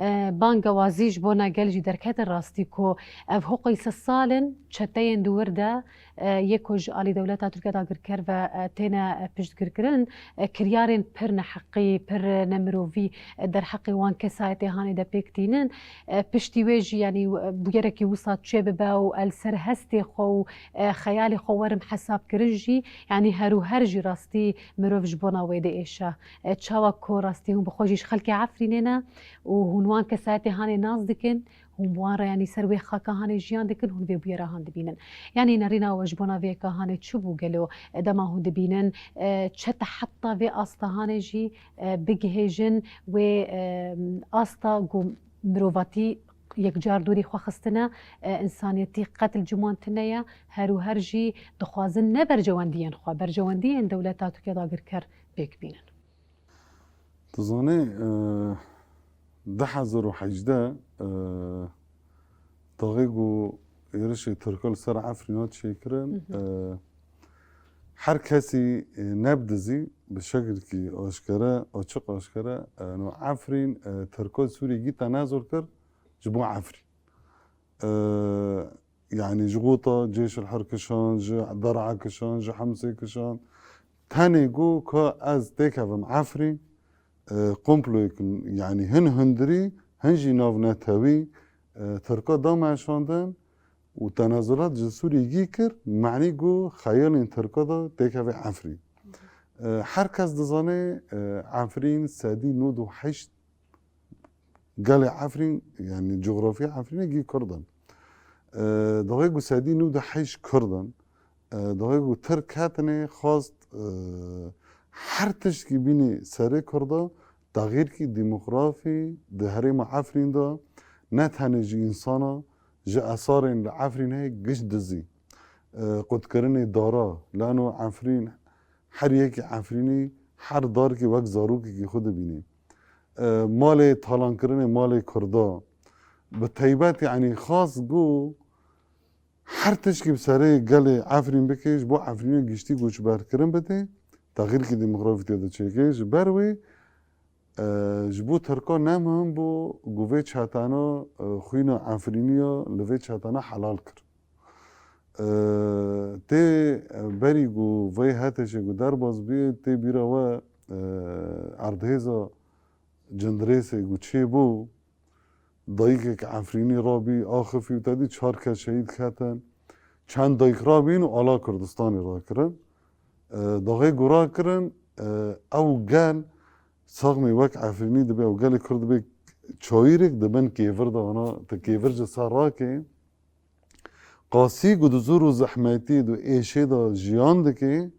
E, bangewazî ji bona gel jî derkete rastî ku ev hoqî sed sal in çeteyên di wir de, e, yê ku ji alî dewleta Tirkiye dagirker ve, e, têne, e, piştgirkirin, e, kiryarên pir neheqî, pir nemirovî, e, derheqê wan kesayetê hanê de pêk tînin. E, piştî wê jî, yanî, e, bûyerekî wisa çêbibe û el ser hestê xwe û, e, xeyalê xwe werim hesabkirin jî, yanî her û her jî rastî mirov ji bona wê diêşe. E, çawa ku rastî hûn bi xwe jî ji xelkê Efrînê ne û hûn wan kesayetê hanê nas dikin, hûn bi wan re, yanî ser wê xaka hanê jiyan dikin, hûn vê bûyera han dibînin. Yanî nerîna we ji bona vê yeka hanê çi bû gelo? E, dema hûn dibînin, e, çete heta vê asta hanê jî, e, bigihêjin wê, e, asta ku mirovatî yekcar dûrî xwe xistine, e, însaniyetî qet li cim wan tune ye, her û her jî dixwazin ne berjewendiyên xwe, berjewendiyên dewleta Tirkiye dagirker pêk bînin. Tu zanî, e, du hezar û hejdeh, e, daxê ku êrişê Tirkan li ser Efrîn hat çêkirin, Hı hı. e, her kesî, e, nebdizî bi şekilkî aşkere, açiq aşkere, e, no Efrîn, e, Tirkan Sûriyê gîta nezor kir ji bo Efrîn. e, yanî ji Xûta cêş li her kişan, ji Der'a kişan, ji Hemsê kişan. Tenê got ka ez têkevim Efrîn, e, komployek, yanî hin hundirî, hin jî navnetewî, e, Tirka da meşandin û tenezulat ji Sûriyê gî kir, manî got xeyalên Tirka da têkeve Efrîn. E, her kes dizane, e, Efrîn sedî nod û heşt gelê Efrîn, yanî cografya Efrînê gî Kurd in. E, dawê ku sedî nod û heşt Kurd in. E, dawê ku Tirk ketine xwest, e, her tiştkî bînî serê Kurda, texîrkî demografî di herêma Efrîn de ne tenê ji însana, ji esarên li Efrînê giş dizî. E, qutkirinê dara, lano Efrîn, her yekî Efrînî her darkî wek zarokekî xwe dibînî. E, malê talankirinê malê Kurda. Bi teybet, yanî xas got, her tişkî bi serê gelê Efrîn bike, ji bo Efrînê giştî goçberkirin bide, texîrkî demografî tê de çêke. Ji ber wê, e, ji bo Tirka ne muhim bû ku vê çetana, e, xwîna Efrîniya li vê çetana helal kir. E, tê, e, berî ku vê HTŞê ku derbas bûye, tê bîra we, e, erdhêza Cindirêsê ku çêbû, dayikek Efrînî rabî, axifî û te dî çar kes şehîd ketin. Çend dayik rabîn û ala Kurdistanê rakirin. E, daxê ku rakirin, e, ew gel saxmê wek Efrînî dibe, ew gelê Kurd dibe çayîrek di bin kêvir de, ana tu kêvir ji ser rakê. Qasî ku di zor û zehmetî, di êşê de jiyan dike,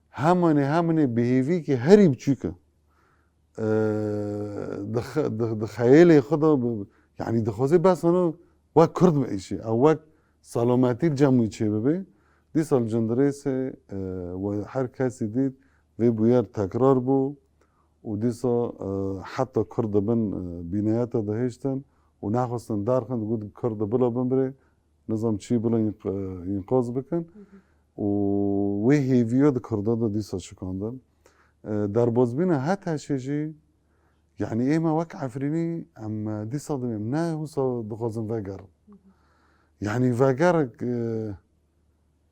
hemanê heminê bêhêvîkê herî biçûk e. Eee, di xe-, di, di xeyalê xwe de bi, yanî dixwaze bes hana wek Kurd biêşî. Ew wek selametî li cem wî çêbibe. Dîsa li Cindirêsê, eee, we her kesî dît, vê bûyer tekrar bû. Û dîsa, e, heta Kurd di bin, e, bîneyeta de hêştin û nexwestin derxin, digot Kurd bila bin birê, nizam çî bila înq-, înqaz bikin. Û wê hêviya di Kurda de dîsa şikandin. E, derbazbîna HTŞê jî, yanî ê me wek Efrînî em, e, dîsa dibêm, ne wisa dixwazin vegerin. Yanî vegerek, e,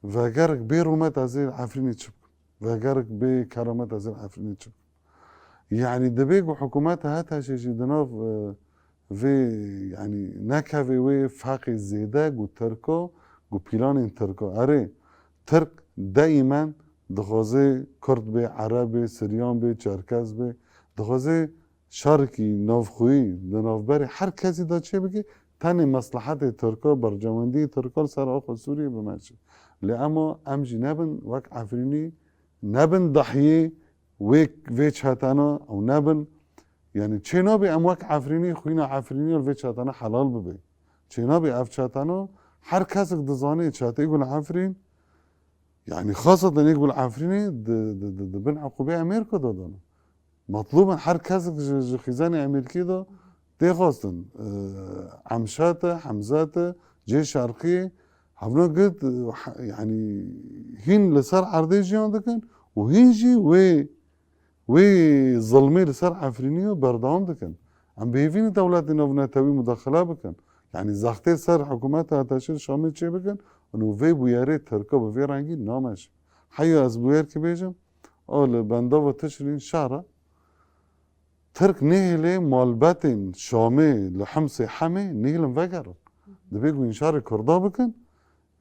Vegerek bê rûmet ez ê Efrînê çi bikim? Vegerek bê keramet ez ê Efrînê çi bikim? Yanî dibê ku hikûmeta HTŞê jî di nav, e, vê, yanî nekeve wê feqê zêde ku Tirka, ku pîlanên Tirka. Erê, Tirk deîmen dixwaze Kurd bê, Ereb bê, Siryan bê, Çerkez bê, dixwaze şerekî navxweyî di navberê her kesî de çêbike, tenê meslehetê Tirka, berjewendiyê Tirka li ser axa Sûriyê bimeşe. Lê ema em jî nebin wek Efrînî, nebin dahiyê wê, vê çetena ew nebin. Yanî çênabe em wek Efrînî, xwîna Efrînî li vê çetena helal bibe. Çênabe ev çetena her kesek dizane çeteyê ku li Efrîn, yanî xaseten ê ku li Efrînê di, di, di, di bin eqûbê Amerîka de dane. Metlûb in her kesek ji, ji xîzanê Amerîkî de tê xwestin. E, Emşat e, Hemzat e, cê Şerqiyê, hevna gid, e, he-, yanî hîn li ser erdê jiyan dikin û hîn jî wê, wê zilmê li ser Efrîniya berdewam dikin. Em bêhêvî ne dewletê navnetewî mudaxile bikin. Yanî zextê ser hikûmeta HTŞê Şamê çêbikin û vê bûyerê Tirka bi vê rengî nameşe. Heya ez bûyerkê bêjim, a li bendava Tişrîn şer e. Tirk nehêlê malbetên Şamê li Himsê Hemê nehêlin vegerin. Dibê ku hîn şerê Kurda bikin,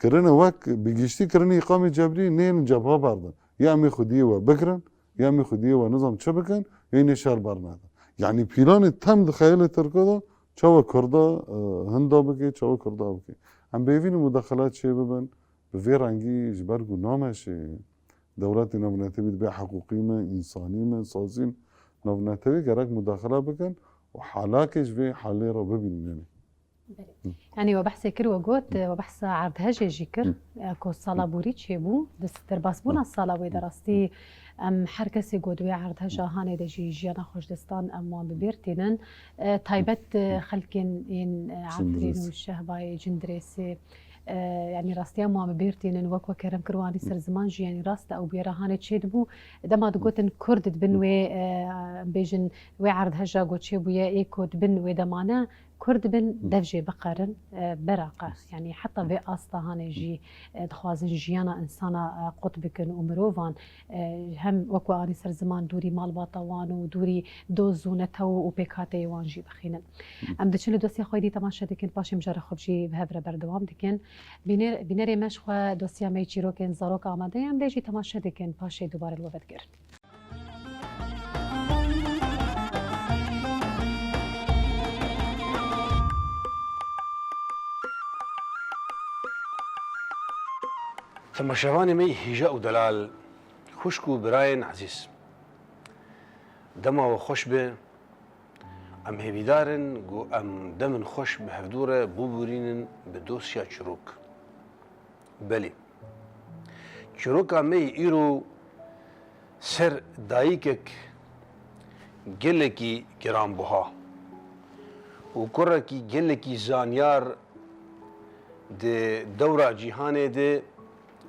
kirine wek bi giştî kirine îqamê cebrî, nehêlin cebha berdin. Ya em ê xwediyê we bigirin, ya em ê xwediyê we nizam çi bikin, ya hîn ê şer bernedin. Yanî pîlanê tem di xeyalê Tirka de çawa Kurda, e, hinda bike, çawa Kurda bike. Em bêvî ne mudaxelat çê bibin, bi vê rengî ji ber ku nameşê dewletê navnetewî dibe heqûqî me, însanî me, sazî me, navnetewî gerek mudaxele bikin û halakê ji vê halê re bibînin. Belê. Hı. Yanî we behsê kir, we got, Hı. we behsa erdhejê jî kir, Hı. e, ku sala Hı. borî çêbû, di s-, derbasbûna Hı. sala wê de Hı. rastî em her kesê got wê erdheja Hı. hanê de jî jiyana xwe ji dest dan, em wan bi bîr tînin. E, taybet, e, Hı. xelkên yên, e, Efrîn û Cindirês. Şehbayê Cindirêsê, e, yanî rastî em wan bi bîr tînin, wek we kerem kir, wan rî Hı. ser ziman jî, yanî rast e ew bûyera hanê çêdibû. Dema Hı. digotin Kurd di bin Hı. wê, e, em bêjin wê erdheja got çêbûye, ê ku di bin wê de mane, Kur dibin dev jê biqerin, e, beraqa. Yanî heta vê asta hanê jî, e, dixwazin jiyana insana, e, qut bikin û mirovan, e, hem wek we anî ser ziman dûrî malbata wan û dûrî doz û netew û pêkhateyê wan jî bixînin. Em diçin li dosya xwe dî temaşe dikin, paşê em jara xwe jî bi hev re berdewam dikin. Bîner-, bînerê me ji xwe dosya me yê çîrokên zarok amade ye, em lê jî temaşe dikin, paşê dubare li we vedigerin. Temaşevanê me yê hêja û delal, xwişk û birayên ezîz, dema we xweş be. Em hêvîdar in ku em demin xweş bi hevdû re bibûrînin bi dosya çirok. Belê, çîroka me yê îro ser dayikek gelekî giranbuha û kurekî gelekî zanyar di dewra cîhanê de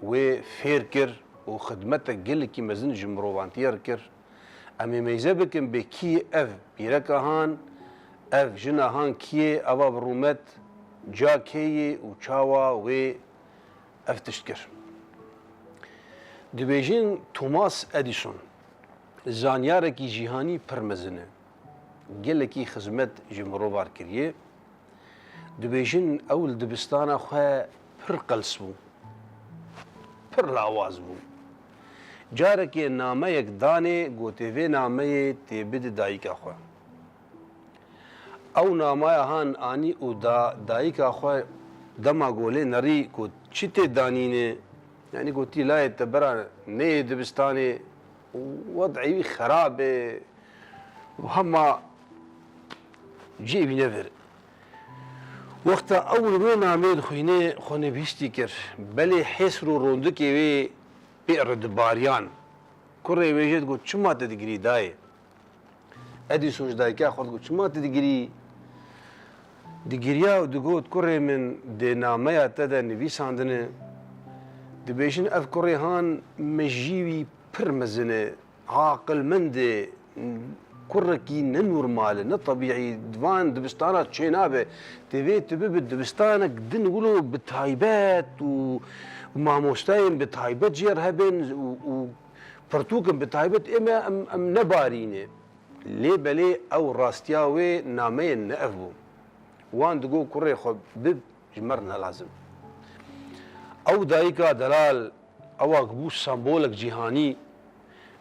wê fêr kir û xidmetek gelekî mezin ji mirovantiyê re kir. Em ê meyze bikin bê kî ye ev pîreka han, ev jina han kî ye, eva bi rûmet ca kê ye û çawa wê ev tişt kir. Dibêjin Thomas Edison zanyarekî cîhanî pir mezin e. Gelekî xizmet ji mirovan kiriye. Dibêjin ew li dibistana xwe pir qels bû. Pir lawaz bû. Carekê nameyek danê, gotê vê nameyê tê bide dayika xwe. Ew namaya han anî û da dayika xwe, dema ku lê nerî ku çi tê danînê, yanî gotî layê te bira neyê dibistanê, wed'ê wî xerab e û hema cihê wî never. Wexta ew li wê nameyê dixwînê xwe nivîstî kir, belê hêsr û rondikê wê pê re dibariyan. Kurê wê jê digot, çima tu digirî dayê? Edîson ji dayika xwe digot, çima tu digirî? Digiriya û digot, kurê min, dê nameya te de nivîsandine. Dibêjin ev kurê han mejiyê wî pir mezin e, aqilmend e, kurekî ne normal e, ne tebîî, di van dibistana çênabe. Divê tu bibe dibistanek din wilo bi taybet û mamosteyên bi taybet jê re hebin û, û pirtûkin bi taybet ê me em, em nebarîne. Lê belê ew rastiya wê nameyê ne ev bû. Wan digot kurê xwe bib ji me re ne lazim. Ew dayika delal, ewa ku bû sembolek cîhanî,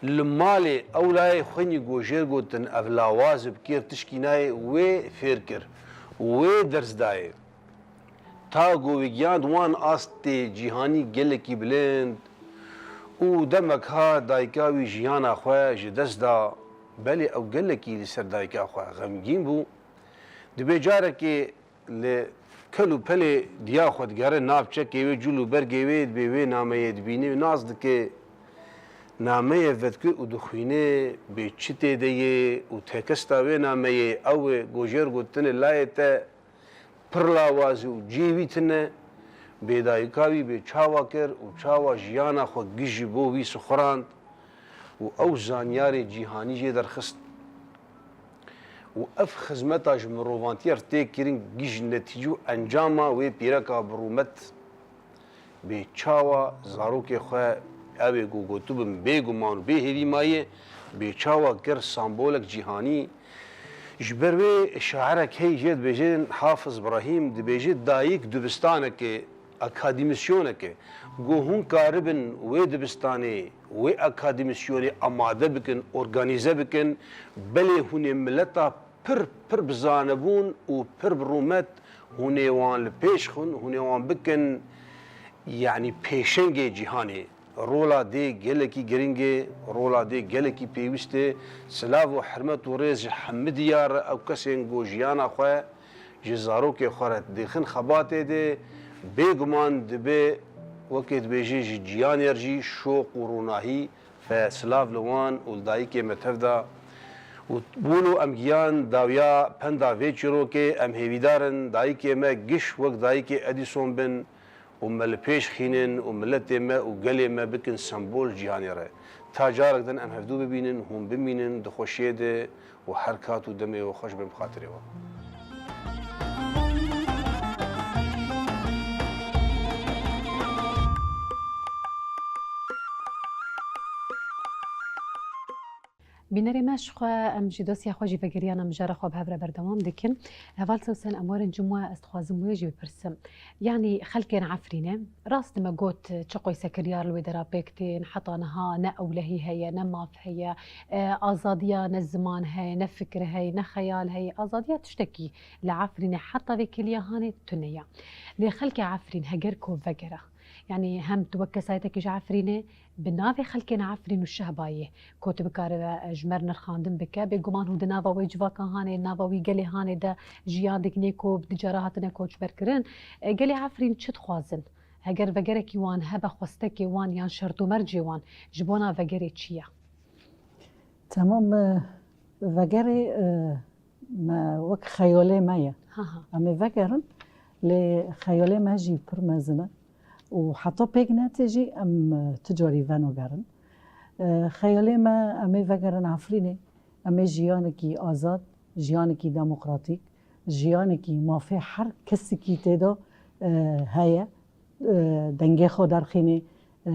li malê ew layê xwînî ku jêr gotin ev lawaz e bi kêr tişkî nayê wê fêr kir û wê ders dayê. Ta ku wî gihand wan astê cîhanî gelekî bilind û demek hat dayika wî jiyana xwe ji dest da. Belê ew gelekî li ser dayika xwe xemgîn bû. Dibê carekê li kel û pelê diya xwe digere navçekê wê, cûl û bergê wê, dibê wê nameyê dibîne û nas dike. Nameyê vedike û dixwîne bê çi tê de ye û tekesta wê nameyê ew e, ku jêr gotine layê te pir lawaz e û cihê wî tune, bê dayika wî bê çawa kir û çawa jiyana xwe gişt ji bo wî sixurand û ew zanyarê cîhanî jê derxist. Û ev xizmeta ji mirovantiyê re tê kirin gişt netîce û encama wê pîreka bi rûmet bê çawa zarokê xwe, ew ê ku gotibin bêguman û bê hêvî maye, bê çawa kir sambolek cîhanî. Ji ber wê şairek heye jê dibêjin Hafiz Brahîm, dibêje dayik dibistaneke, akademîsyoneke, ku hûn karibin wê dibistanê, wê akademîsyonê amade bikin, organîze bikin, belê hûn ê mileta pir, pir bi zanebûn û pir bi rûmet hûn ê wan li pêş xin, hûn ê wan bikin, yanî pêşengê cîhanê. Rola dê gelekî giring e, rola dê gelekî pêwîst e. Silav û hurmet û rêz ji hemî diya re, ew kesên ku jiyana xwe ji zarokê xwe re dixin xebatê de, bêguman dibe, wekê dibêje, ji ciyanê re jî şoq û ronahî. Fe silav li wan û li dayikê me tev da. Û wilo em giyan dawiya penda vê çîrokê, em hêvîdar in dayikê me giş wek dayikê Edîson bin û me li pêş xînin û miletê me û gelê me bikin sembol cîhanê re. Ta carek din em hevdû bibînin, hûn bimînin di xweşiyê de û her kat û demê we xweş bin bi xatirê we. Bînerê me ji xwe, em jî dosya xwe jî vegeriyana mijara xwe bi hev re berdewam dikin. Heval Sewsen, em werin cim we, ez dixwazim wê jî bipirsim. Yanî xelkên Efrînê, rast me got, çi qoysekiryar li wê dera pêk tên, heta niha ne ewlehî heye, ne maf heye, e, azadiya ne ziman heye, ne fikir heye, ne xeyal heye, azadiya tiştekî li Efrînê heta vê kiliya hanê tune ye. Lê xelkê Efrîn heger ku vegere, yanî hem tu wek kesayetekî ji Efrînê, bi navê xelkên Efrîn û Şehbayê, ku tu bikaribe, e, ji me re nirxandin bike, bêguman hûn di nava wê civaka hanê, nava wî gelê hanê de jiyan dikin, ê ku di cara hatine koçberkirin. E, gelê Efrîn çi dixwazin? Heger vegerekî wan hebe, xwestekê wan yan şert û mercê wan ji bona vegerê çi ye? Temam, e, vegerê, e, me wek xeyalê me ye. Ha ha. Em ê vegerin, lê xeyalê me jî pir mezin e û heta pêk netê jî em, e, ti carî venogerin. E, xeyalê me, em ê vegerin Efrînê, em ê jiyanekî azad, jiyanekî demokratîk, jiyanekî mafê her kesekî tê de, e, heye, e, dengê xwe derxînê, e,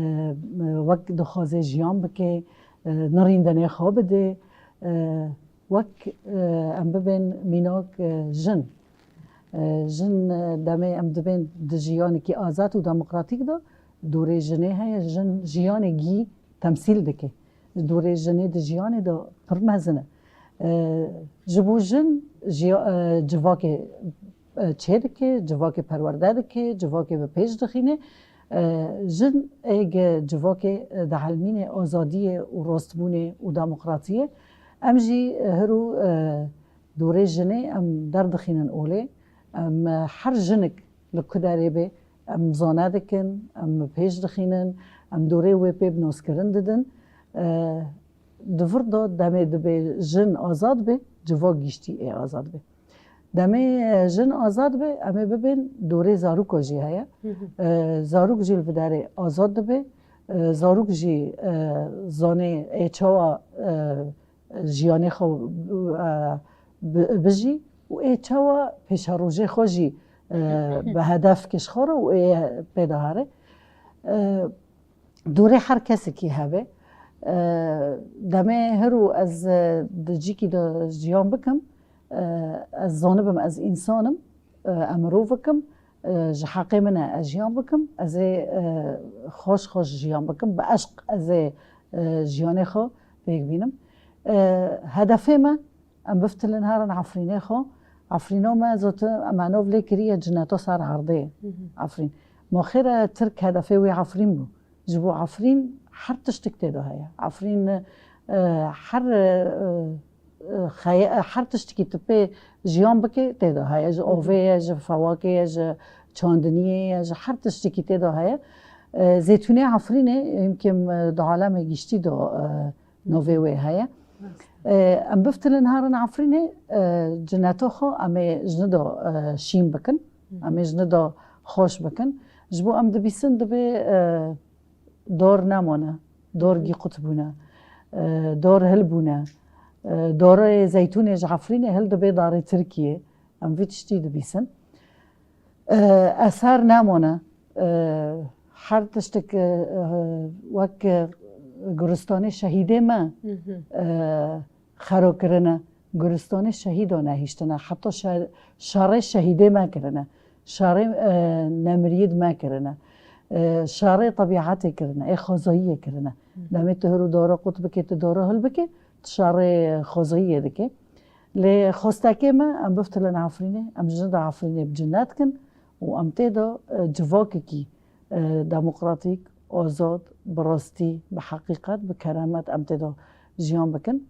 wek dixwaze jiyan bike, e, nirîndenê xwe bide, e, wek, e, em bibên mînak, e, jin. E, jin, e, demê em dibên di jiyanekî azad û demokratîk de, dorê jinê heye, jin jiyanê gî temsîl dike. Dorê jinê di jiyanê de pir mezin e. E, ji bo jin jiya-, e, civakê, e, çêdike, civakê perwerde dike, civakê bi pêş dixîne. E, jin ê ge civakê, e, dihelmîne azadiyê û rastbûnê û demokratiyê. Em jî, e, hiro, e, dorê jinê em derdixînin olê. Em, e, her jinik li ku derê be, em zane dikin, em pêş dixînin, em dorê wê pê bi naskirin didin. E, di vir de demê dibe jin azad be, civak giştî ê azad be. Demê, e, jin azad be, em ê bibên dorê zaroka jî heye. Hı hı. E, zarok jî li vê derê azad dibe. E, zarok jî, e, zanê ê çawa, e, jiyanê xwe, e, bi-, bijî û ê çawa pêşerojê xwe jî, e, bi hedef kişt xwe re û ê pê de here. E, dorê her kesekî hebe. E, demê hiro ez, e, di cîkî de jiyan bikim, e, ez zanibim ez însan im, e, ez mirovik im, e, ji heqê min e ez jiyan bikim, ez ê, e, xweş xweş jiyan bikim, bi eşq ez ê, e, jiyanê xwe pêk bînim. E, hedefê me, em biftilin herin Efrînê xwe. Efrîno me zotin, me nov lê kiriye cineta ser erdê. Hı hı. Efrîn. Ma xêr e, Tirk hedefê wê Efrîn bû. Ji bo Efrîn her tiştik tê de heye. Efrîn, e, her, e, e, xeye-, e, her tiştikî tu pê jiyan bikê tê de heye. Ji Hı hı. ovê ye, ji fewakê ye, ji çandiniyê ye, ji her tiştikî tê de heye. E, zeytûnê Efrînê, himkim, e, di alemê giştî de, e, navê wê heye. Rast. E, em biftilin herin Efrînê, e, cineta xwe em ê jini de, e, şîn bikin. Hı hı. Em ê jini de xweş bikin. Ji bo em dibîsin dibe, e, dor nemane, dor Hı hı. gî qut bûne, e, dor hil bûne, e, dorê zeytûnê ji Efrînê hil dibe darê Tirkiyê. Em vî tiştî dibîsin. E, eser nemane. E, her tiştik, e, e, wek, e, guristanê şehîdê me, Hı hı. e, xero kirine. Guristanê şehîda nehiştine. Heta şer-, şerê şehîdê me kirine. Şerê, e, nemiriyêd me kirine. E, şerê tebîetê kirine. Ê xwezayiyê kirine. Hı hı. Demê tu hiro dara qut bike, tu dara hil bike, tu şerê xwezayiyê dike. Lê xwestekê me, em biftilin Efrînê, em jin de Efrînê bi cinet kin û em tê de, e, civakekî, e, demokratîk, azad, bi rastî, bi heqîqet, bi keremet em tê de jiyan bikin.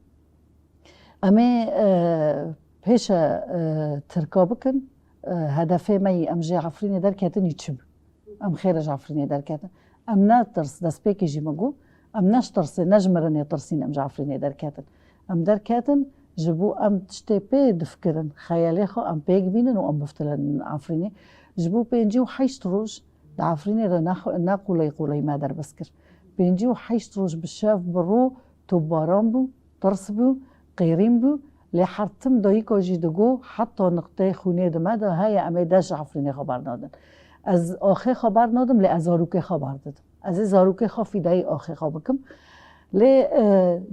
Em ê, e, pêşe, e, Tirka bikin. E, hedefê me yî em ji Efrînê derketin yî çi bû? Em xêr e ji Efrînê derketin. Em ne tirs, destpêkê jî min got, em ne ji tirsê, ne ji mirinê tirsîn em ji Efrînê derketin. Em derketin ji bo em tiştê pê difikirin, xeyalê xwe em pêk bînin û em biftilin Efrînê. Ji bo pêncî û heşt roj di Efrînê de ne, ne quley quley me derbas kir. Pêncî û heşt roj bi şev bi ro topbaran bû, tirs bû, qêrîn bû, lê her tim dayika jî digot, heta niqteyê xûnê di me de heye, em ê dest ji Efrînê xwe bernadin. Ez axê xwe bernadim, lê ez zarokê xwe berdidim. Ez ê zarokê xwe fîdayî axê xwe bikim. Lê, e,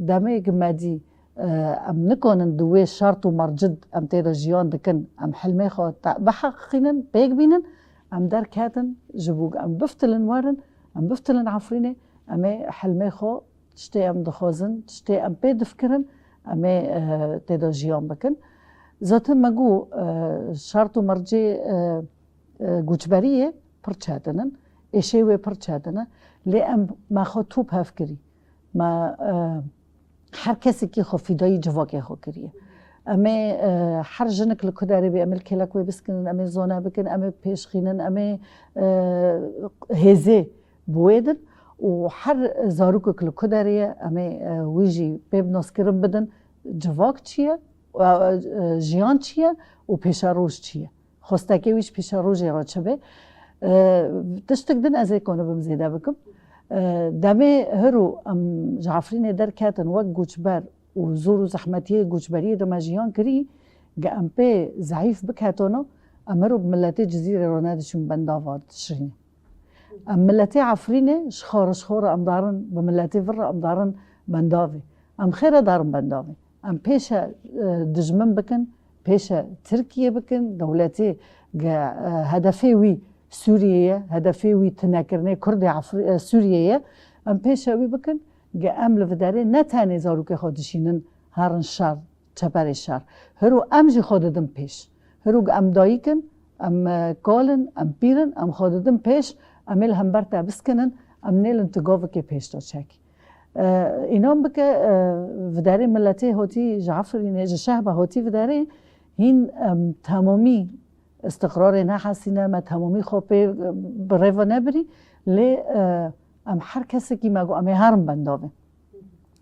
demê ku me dî, Em nikonin di wê şert û mercid em tê de jiyan dikin, em hilmê xwe te-, biheqînin, pêk bînin, em derketin, ji bo em biftilin werin, em biftilin Efrînê, em ê hilmê xwe, tiştê em dixwazin, tiştê em pê difikirin, em ê, e, tê de jiyan bikin. Zaten me got, e, şert û mercê, e, e, goçberiyê pir çetin in, êşê wê pir çetin e, lê em me xwe top hev kirî. Me, e, her kesekî xwe fîdayî civakê xwe kiriye. Em ê, e, her jinik li ku derê bê, em ê li kêlek wê biskinin, em ê zane bikin, em ê pêşxînin, em ê, e, hêzê bi wê din û her zarokek li ku derê ye, em ê, e, wî jî pê bi naskirin bidin, civak çi ye, e, e, jiyan çi ye û pêşeroj çi ye. Xwestekê wî ji pêşerojê re çi be. E, tiştek din ez ê konibim zêde bikim. E, demê hiro em ji Efrînê derketin wek goçber û zor û zehmetiyê goçberiyê de me jiyan kirî, ge em pê zeîf biketona, em hiro bi miletê Cizîrê re nediçûn bendava dişînin. Em miletê Efrînê ji xwe re, ji xwe re em darin, bi miletê vir re em darin bendavê. Em xêre darin bendavê. Em pêşe, e, dijmin bikin, pêşe Tirkiye bikin, dewletê ge, e, hedefê wî Sûriye ye, hedefê wî tunekirinê Kurdê Efri-, e, Sûriye ye. Em pêşe wî bikin, ge em li viderê ne tenê zarokê xwe dişînin herin şer, çeperê şer. Hiro em jî xwe didin pêş. Hiro em dayik in, em, e, kal in, em pîr in, em xwe didin pêş, em ê li hember te biskinin, em nêlin tu gavikê pêş de çek. E, înan bike, e, viderê miletê hotî ji Efrînê, ji Şehba hotî viderê, hîn, em, temamî îstiqrarê nehesîne, me temamî xwe pê, e, bi rê ve nebirî, lê, e, em her kesekî me got, em ê herin bendavê.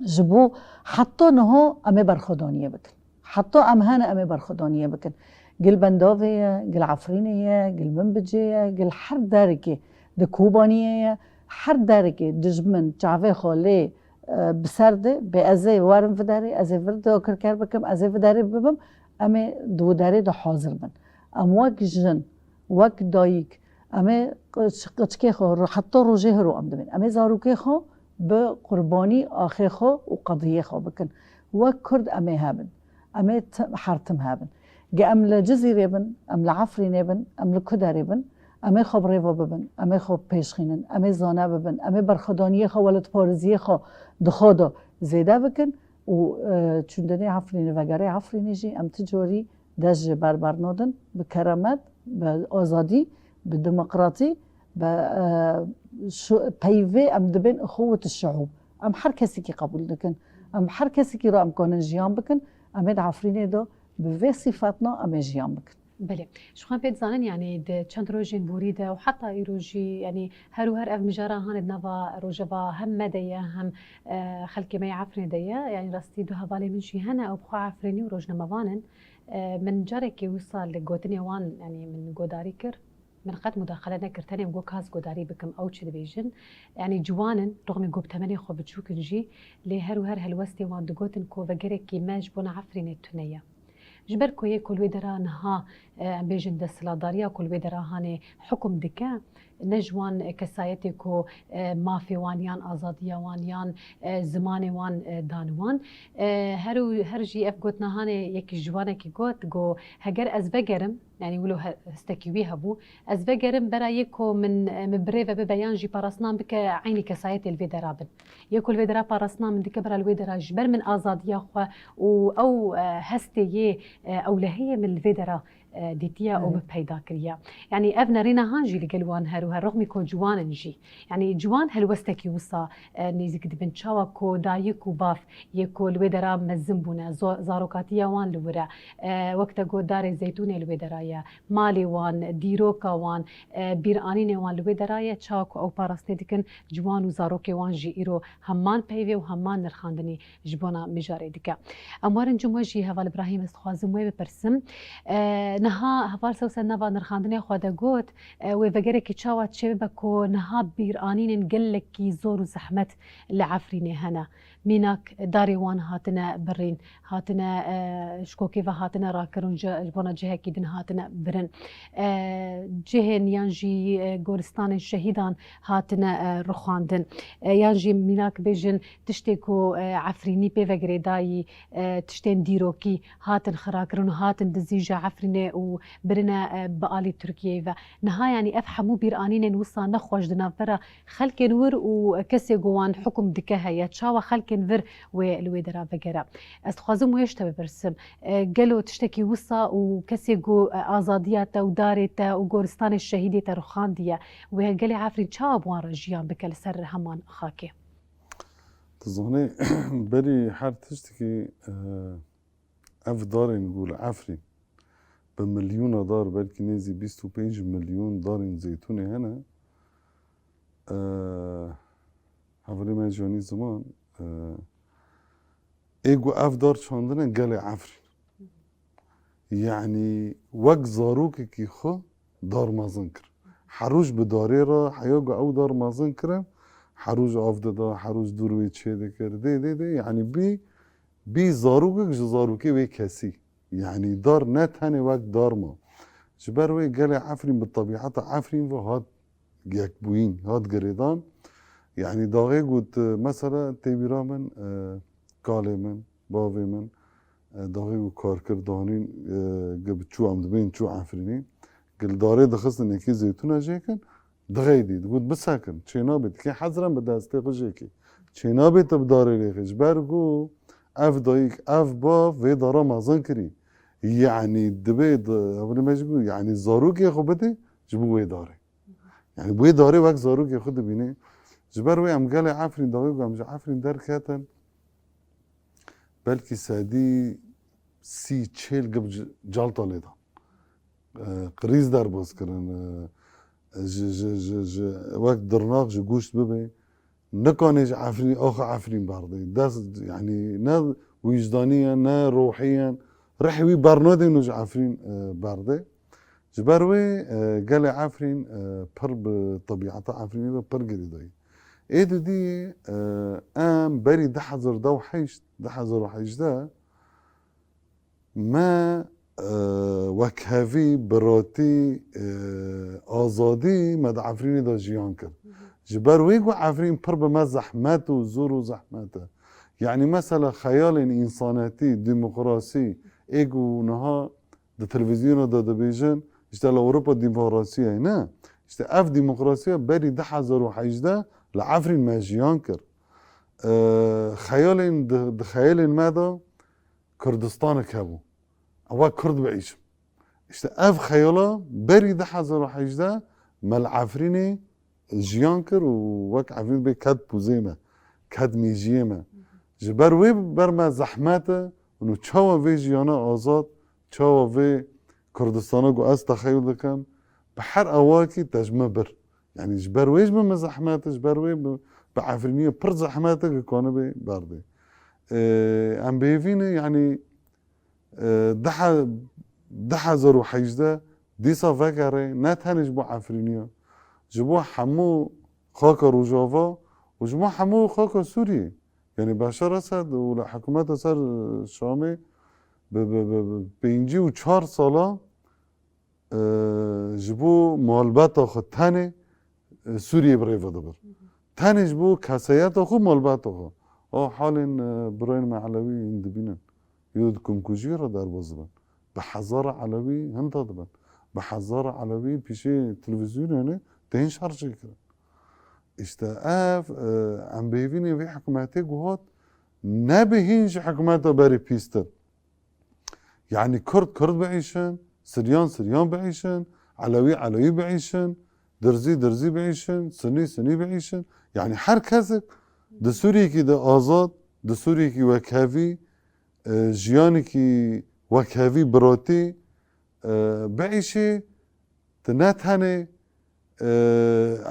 Ji bo heta niha em ê berxwedaniyê bikin. Heta em hene em ê berxwedaniyê bikin. Gil Bendavê ye, gil Efrînê ye, gil Minbicê ye, gil her derekê di Kobaniyê ye, her derekê dijmin çavê xwe lê, e, bi ser de, bê ez ê werim viderê, ez ê vir de kirker bikim, ez ê viderê bibim, em ê di widerê de hazir bin. Em wek jin, wek dayik, em ê qiç-, qiçkê xwe ro-, heta rojê hiro em dibin. Em ê zarokê xwe bi qurbanî axê xwe û qediyê xwe bikin. Wek Kurd em ê hebin. Em ê ti-, her tim hebin. Ge em li Cizîrê bin, em li Efrînê bin, em li ku derê bin, em ê xwe bi rê ve bibin, em ê xwe pêşxînin, em ê zane bibin, em ê berxwedaniyê xwe, welatparêziyê xwe di xwe de zêde bikin û, e, çûndinê Efrînê, vegerê Efrînê jî em ti carî dest ji ber bernadin, bi keremet, bi azadî, bi demokratî, bi, e, şu, peyvê em dibên ixuwet şiûb. Em her kesekî qebûl dikin. Em her kesekî re em kanin jiyan bikin. Em ê di Efrînê de bi vê sîfetna em ê jiyan bikin. Belê. Ji xwe pê dizanin, yanî di çend rojên borî de û heta îro jî, yanî her û her ev mijara hanê di nava rojeva hem me de ye, hem, e, xelkê me yê Efrînê de ye. Yanî rastî du hevalê min jî hene, ew bi xwe Efrînî û rojnamevan in. E, min carekê wisa li gotinê wan, yanî min godarî kir. Min qet mudaxele nekir, tenê min got ka ez godarî bikim, ew çi dibêjin. Yanî ciwan in, rixmî ku bi temenê xwe biçûk in jî, lê her û her helwestê wan digotin ku vegerekî me ji bona Efrînê tune ye. Ji ber ku yê ku li wê dera niha, e, em bêjin desthilatdariya ku li wê dera hanê hukum dike, ne ji wan kesayetê ku, e, mafê wan yan azadiya wan yan, e, zimanê wan, e, dan wan. E, her û her jî ev gotina hanê yekî ji wanekî got, got, heger ez vegerim, yanî wilo he-, histekî wî hebû, ez vegerim bera yê ku min, e, min bi rê ve bibe yan jî parastina min bike eynî kesayetê li vê dera bin. Yê ku li vê dera parastina min dike bera li wê dera ji ber min azadiya xwe û ew, e, hestê yê, e, ewlehiyê min li vê dera, e, dîtiye û Evet. min peyda kiriye. Yanî ev nerîna han jî li gel wan her û her rixmî ku ciwan in jî. Yanî ciwan helwestekî wisa, e, nêzîk dibin. Çawa ku dayik û bav yê ku li wê dera mezin bûne, zo-, zarokatiya wan li wir e, e, wek te got darê zeytûnê li wê dera ye, malê wan, dîroka wan, e, bîranînê wan li wê dera ye, çawa ku ew parastinê dikin, ciwan û zarokê wan jî îro heman peyvê û heman nirxandinî ji bona mijarê dike. Em werin cim we jî heval Îbrahîm, ez dixwazim wê bipirsim. E, Niha heval Sewse nava nirxandinê xwe de got, e, wê vegerekî çawa çêbibe ku niha bîranînên gelekî zor û zehmet li Efrînê hene. Mînak darê wan hatine birîn, hatine, e, ji kokê ve hatine rakirin, ji, ji bona cihekî din hatine birin. E, cihên yan jî, e, goristanên şehîdan hatine, e, rixwandin. E, yan jî mînak bêjin tiştê ku, e, Efrînî pê ve girêdayî, e, tiştên dîrokî hatin xirakirin û hatin dizî ji Efrînê û birine, e, bi alî Tirkiyeyê ve. Niha, yanî, ev hemû bîranînên wisa nexweş di navbera xelkên wir û kesê ku wan hukum dike heye. Çawa xelkên vir wê li wê dera vegere? Ez dixwazim wê ji te bipirsim. E, gelo tiştekî wisa û kesê ku, e, azadiya te û darê te û goristanê şehîdê te rixandiye, wê gelê Efrîn çawa bi wan re jiyan bike li ser heman xakê? Tu zanî, berî her tiştekî, e, ev darên ku li Efrîn bi milyona dar, belkî nêzî bîst û pênc milyon darên zeytûnê hene, e, hevalê me jî anî ziman, e, ê ku ev dar çandine gelê Efrîn. Yanî wek zarokekî xwe dar mezin kir. Her roj bi darê re, heya ku ew dar mezin kirin, her roj av dida, her roj dûr wê çêdikir. Dê, dê, dê, yanî bî, bî zarokek ji zarokê wê kesî. Yanî dar ne tenê wek dar ma. Ji ber wê gelê Efrîn bi tebîeta Efrîn ve hat yekbûyîn, hat girêdan. Yanî daxê got, mesela tê bîra min, e, kalê min, bavê min, e, daxê ku kar kir, danîn, e, ge bi çû em dibên çû Efrînê, ge li darê dixistin êkê zeytûna jêkin, dixeydî, digot, bisekin, çênabê, tikê hezir em bi destê xwe jêkê. Çênabê te bi darê lêxê, ji ber ku ev dayik, ev bav vê dara mezin kirî. Yanî dibê, di, hevalê me jî got, yanî zarokê xwe bidê ji bo wê darê. Yanî wê darê wek zarokê xwe dibînê. Ji ber wê em gelê Efrîn, daxê ku em ji Efrîn derketin, belkî sedî sî çêl gib c-, calta lê dan. E, qirîz derbas kirin, e, ji, ji, ji, ji, wek dirnak ji goşt bibe. Nikanê ji Efrîn, axa Efrîn berdê. Dest, yanî ne wijdanî ye, ne ruhî ye. Rihê wî bernadên û ji Efrîn, e, berdê. Ji ber wê, e, gelê Efrîn, e, pir bi tebîeta Efrînê ve pir girêdayî. Ê didî, e, em berî du hezar û deh û heşt, du hezar û hejdeh me, e, wekhevî, biratî, e, azadî me di Efrînê de jiyan kir. Ji ber wê ku Efrîn pir bi me zehmet û zor û zehmet e. Yanî mesela xeyalên însanetî, demokrasî, ê ku niha di televîzyona de dibêjin, işte li Ewropa demokrasiyayê ne. İşte ev demokrasiya berî du hezar û hejdeh li Efrîn me jiyan kir. E, xeyalên di, di xeyalên me de Kurdistanek hebû. Ew wek Kurd biîşim. İşte ev xeyala berî du hezar û hejdeh me li Efrînê jiyan kir û wek Efrîn bê ket pûzê me, ket mêjiyê me. Ji ber wê ber me zehmet e, û çawa vê jiyana azad, çawa vê Kurdistana ku ez texeyul dikim, bi her awakî te ji min bir. Yanî ji ber wê ji min zehmet e, ji ber wê bi, bi Efrîniyê pir zehmet e ku kanibê berdê. Ee, em bêhêvî ne, yanî, e, du he-, du hezar û hejdeh dîsa vegere, ne tenê ji bo Efrîniya, ji bo hemû xaka Rojava û ji bo hemû xaka Sûriyê. Yanî Beşar Esed û li hikûmeta ser Şamê bi, bi, bi, bi pêncî û çar sala, e, ji bo malbeta xwe tenê, e, Sûriyê bi rê ve dibir. Tenê ji bo kesayeta xwe, malbeta xwe. O halên, e, birayên me Elewî hûn dibînin. Yo di kumkujiyê re derbas dibin. Bi hezara Elewî hinda dibin. Bi hezara Elewî pîşê televîzyonê ne tên şerjê kirin. İşte ev, e, em bêhêvî ne vê hikûmetê ku hat, nebe hîn ji hikûmeta berê pîstir. Yanî Kurd, Kurd biîşin, Siryan, Siryan biîşin, Elewî, Elewî biîşin, Dirzî, Dirzî biîşin, Sinî, Sinî biîşin. Yanî her kesek di Sûriyekî de azad, di Sûriyekî wekhevî, e, jiyanekî wekhevî, biratî, e, biîşê, tu ne tenê, e,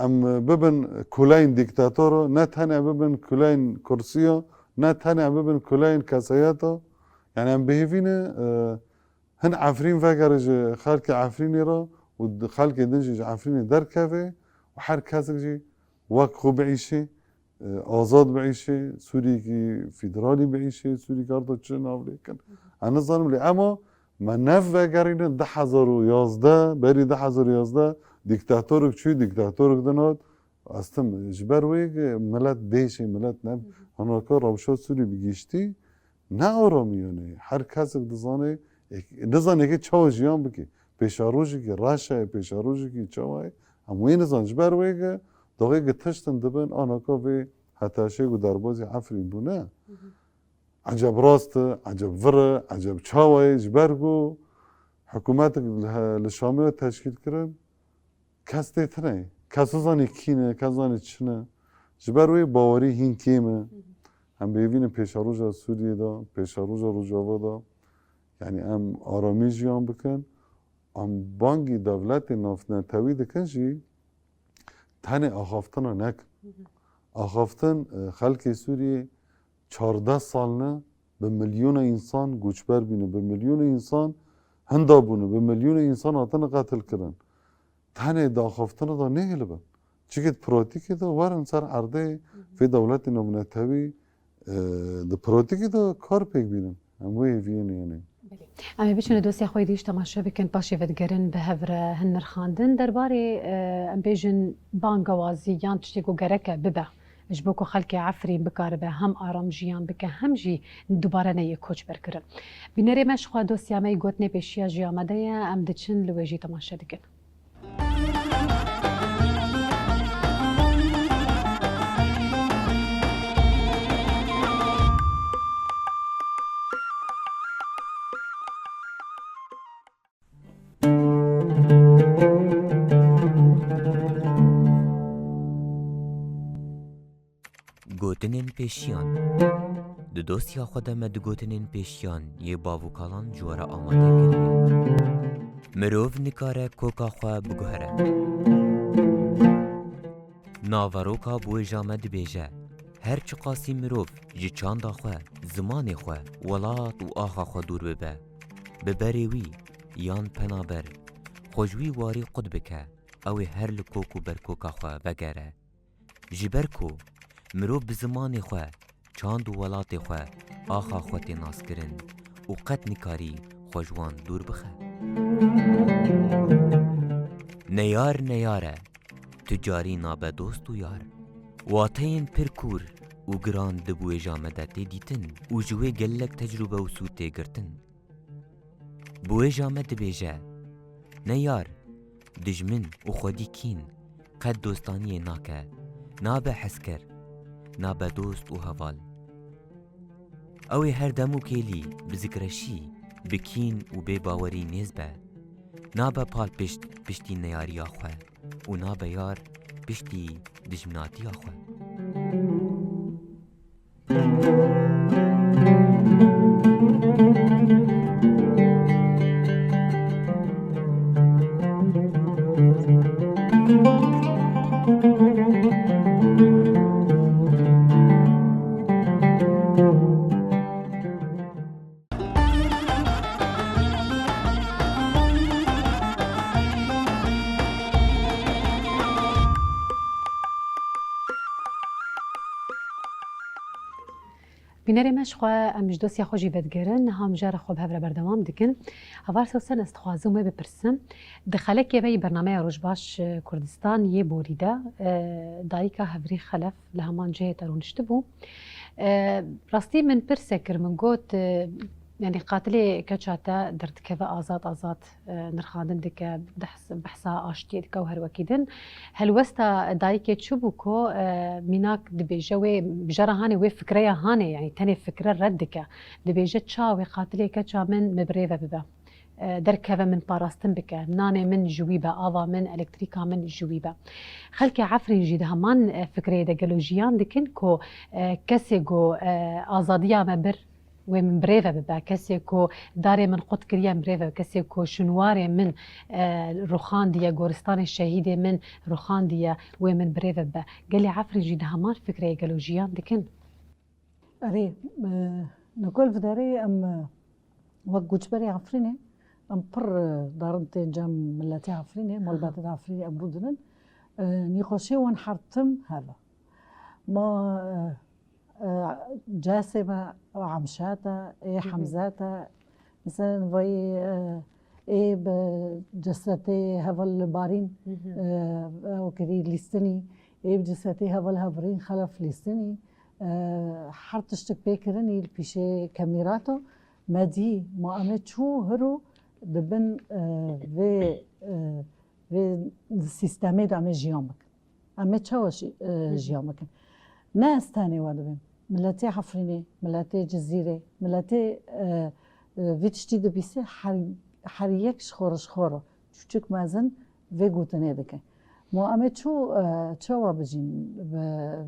em bibin kuleyên dîktatora, ne tenê em bibin kuleyên kursiya, ne tenê em bibin kuleyên kesayeta. Yanî em bêhêvî ne, e, Hin Efrîn vegere ji xelkê Efrînê re û di xelkê din jî ji Efrînê derkeve û her kesek jî wek xwe biîşe, e, azad biîşe, Sûriyekî federalî biîşe, Sûriyekî arda çi navlêkin. Ez nizanim lê ema me nev vegerînin du hezar û yazdeh, berî du hezar û yazdeh dîktatorek çû, dîktatorek din hat. Astim ji ber wê milet dêşê milet ne. Hanaka rewşa Sûrî bi giştî ne aramî yanê. Her kesek dizane, nizane ki çawa jiyan bike. Pêşerojekî reş e, pêşerojekî çawa ye. Em wê nizan ji ber wê ki daxê ki tiştin dibin, anaka vê heteşê ku derbazî Efrîn bûne. Eceb rast e, eceb vir e, eceb çawa ye, ji ber ku hikûmetek li he-, li Şamê teşkîl kirin, kes tê tune ye. Kes nizanî kî ne, kes nizanî çi ne. Ji ber wê bawerî hîn kêm e. Em bêvînin pêşeroja Sûriyê de, pêşeroja Rojava de, yanî em aramî jiyan bikin. Em bangî dewletê navnetewî dikin jî, tenê axaftina nekin. Axaftin, e, xelkê Sûriyê çardeh sal ne, bi milyona însan goçber bîne, bi milyona însan hinda bûne, bi milyona însan hatine qetil kirin. Tenê di axaftina de nehêlibin. Çikê di pratîkê de werin ser erdê vê dewletê navnetewî, e, di pratîkê de kar pêk bînin. Em wê hêviyê nênin. Belê. Em ê biçin li dosya xwe yê dî jî temaşe bikin, paşê vedigerin bi hev re hin nirxandin. Derbarê, e, em bêjin bangewazî yan tiştê ku gereke bibe ji bo ku xelkê Efrîn bikaribe hem aram jiyan bike, hem jî dubare neyê koçberkirin. Bînerê me ji xwe dosya me yê gotinê pêşiya jî amade ye, em diçin li wê jî temaşe dikin. Gotinên pêşiyan. Di dosya xwe de me di gotinên pêşiyan yê bav û kalan ji we re amade kiriye. Mirov nikare koka xwe biguhere. Naveroka biwêja me dibêje, her çiqasî mirov ji çanda xwe, zimanê xwe, welat û axa xwe dûr bibe, bi berê wî yan penaber, xwe ji wî warî qut bike, ew ê her li kok û berkoka xwe vegere. Ji ber ku mirov bi zimanê xwe, çand û welatê xwe, axa xwe tê naskirin û qet nikarî xwe ji wan dûr bixe. Neyar neyar e, tu carî nabe dost û yar. Wateyên pir kûr û giran di biwêja me de tê dîtin û ji wê gelek tecrûbe û sûd tê girtin. Biwêja me dibêje, ne yar, dijmin û xwedî kîn qet dostaniyê nake, nabe hezker, nabe dost û heval. Ew ê her dem û kêlî bi zikreşî, bi kîn û bêbawerî nêz be. Nabe palpişt piştî neyariya xwe û nabe yar piştî dijminatiya xwe. Bînerê me, ji xwe em ji dosya xwe jî vedigerin, niha em jara xwe bi hev re berdewam dikin. Heval Sewsen, ez dixwazim wê bipirsim. Di xelekê me yê bernameya Rojbaş Kurdistan yê borî de, e, dayika Hevrî Xelef li heman cihê te rûniştibû. E, rastî min pirsek kir, min got, e, yanî qatilê keça te derdikeve azad azad, e, nirxandin dike, behs-, behsa aştiyê dike û her wekî din. Helwesta dayikê çi bû ku, e, mînak dibêje wê, bijara hanê wê fikreya hanê, yanî tenê fikre red dike. Dibêje, ça wê qatilê keça min, min bi rê ve bibe. E, derkeve min parastin bike, nanê min ji wî be, ava min, elektrîka min ji wî be. Xelkê Efrîn jî di heman, e, fikreyê de gelo jiyan dikin ku, e, kesê ku, e, azadiya me bir, wê min bi rê ve bibe. Kesê ku darê min qut kiriye, min bi rê ve, kesê ku şinwarê min, e, ruxandiye, goristanê şehîdê min ruxandiye, wê min bi rê ve bibe. Gelê Efrîn jî di heman fikreyê gelo jiyan dikin? Erê, e, li gor vê derê em, e, wek koçberê Efrînê, Em pir, e, darin tên cem miletê Efrînê, malbatê Efrînê em rûdinin. E, nîqaşê wan her tim heve. Ma, e, e, cesê me Emşat e, ê Hemzat e. Mesela vayî, e, ê bi cesetê heval li Barîn, e, ew kirî lîstinî, ê bi cesetê heval Hevrîn Xelef lîstinî. E, her tiştik pê kirinî li pîşê kemîrato. Me dî, ma em ê çû hiro di bin, e, vê, e, vê sîstemê de em ê jiyan bikin. Em ê çawa jî, e, jiyan bikin? Ne ez tenê we dibêm. Miletê Efrînê, miletê Cizîrê, miletê, e, e, vî tiştî dibîse her, her yek ji xwe re ji xwe re çûçik mezin vê gotinê dike. Ma em ê çû, e, çawa bijîn bi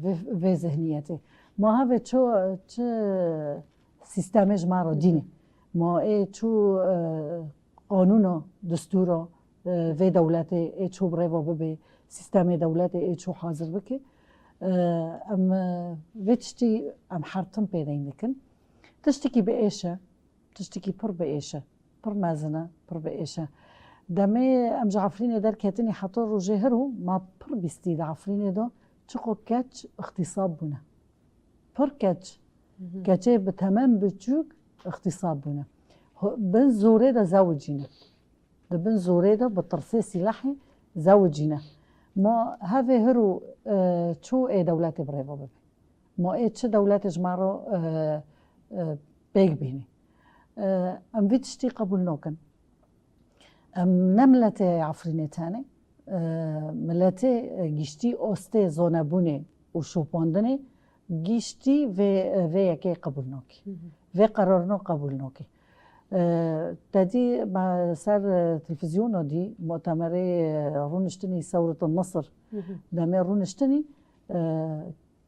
vê, vê zihniyetê? Ma hevê ço, çi sîstemê ji me re dîne? Ma ê çû, e, qanûna, distûra, e, vê dewletê ê çû bi rêva bibe, sîstemê dewletê ê çû hazir bike? E, em, e, vê tiştî em her tim pêdeng dikin. Tiştekî bi êş e, tiştekî pir bi êş e, pir mezin e, pir bi êş e. Demê em ji Efrînê derketinî heta rojê hiro, ma pir bîstî di Efrînê de çiqo keç îxtîsab bûne. Pir keç. Keçê bi temem biçûk îxtîsab bûne. Ho-, bin zorê de zewicîne. Di bin zorê de bi tirsê sîlahê zewicîne. Ma hevê hiro, e, çû ê dewletê bi rêve bibe. Ma ê çi dewletê ji me re, e, e, pêk bînî. E, em vî tiştî qebûl nakin. Em ne miletê Efrînê tenê, e, miletê, e, giştî ostê zonebûnê û şopandinê giştî vê, vê yekê qebûl nakê. Vê qerarino qebûl nakê. E, te dî me ser, e, televîzyona dî mutemerê, e, rûniştinî Sewret Nisir. Demê rûniştinî, e,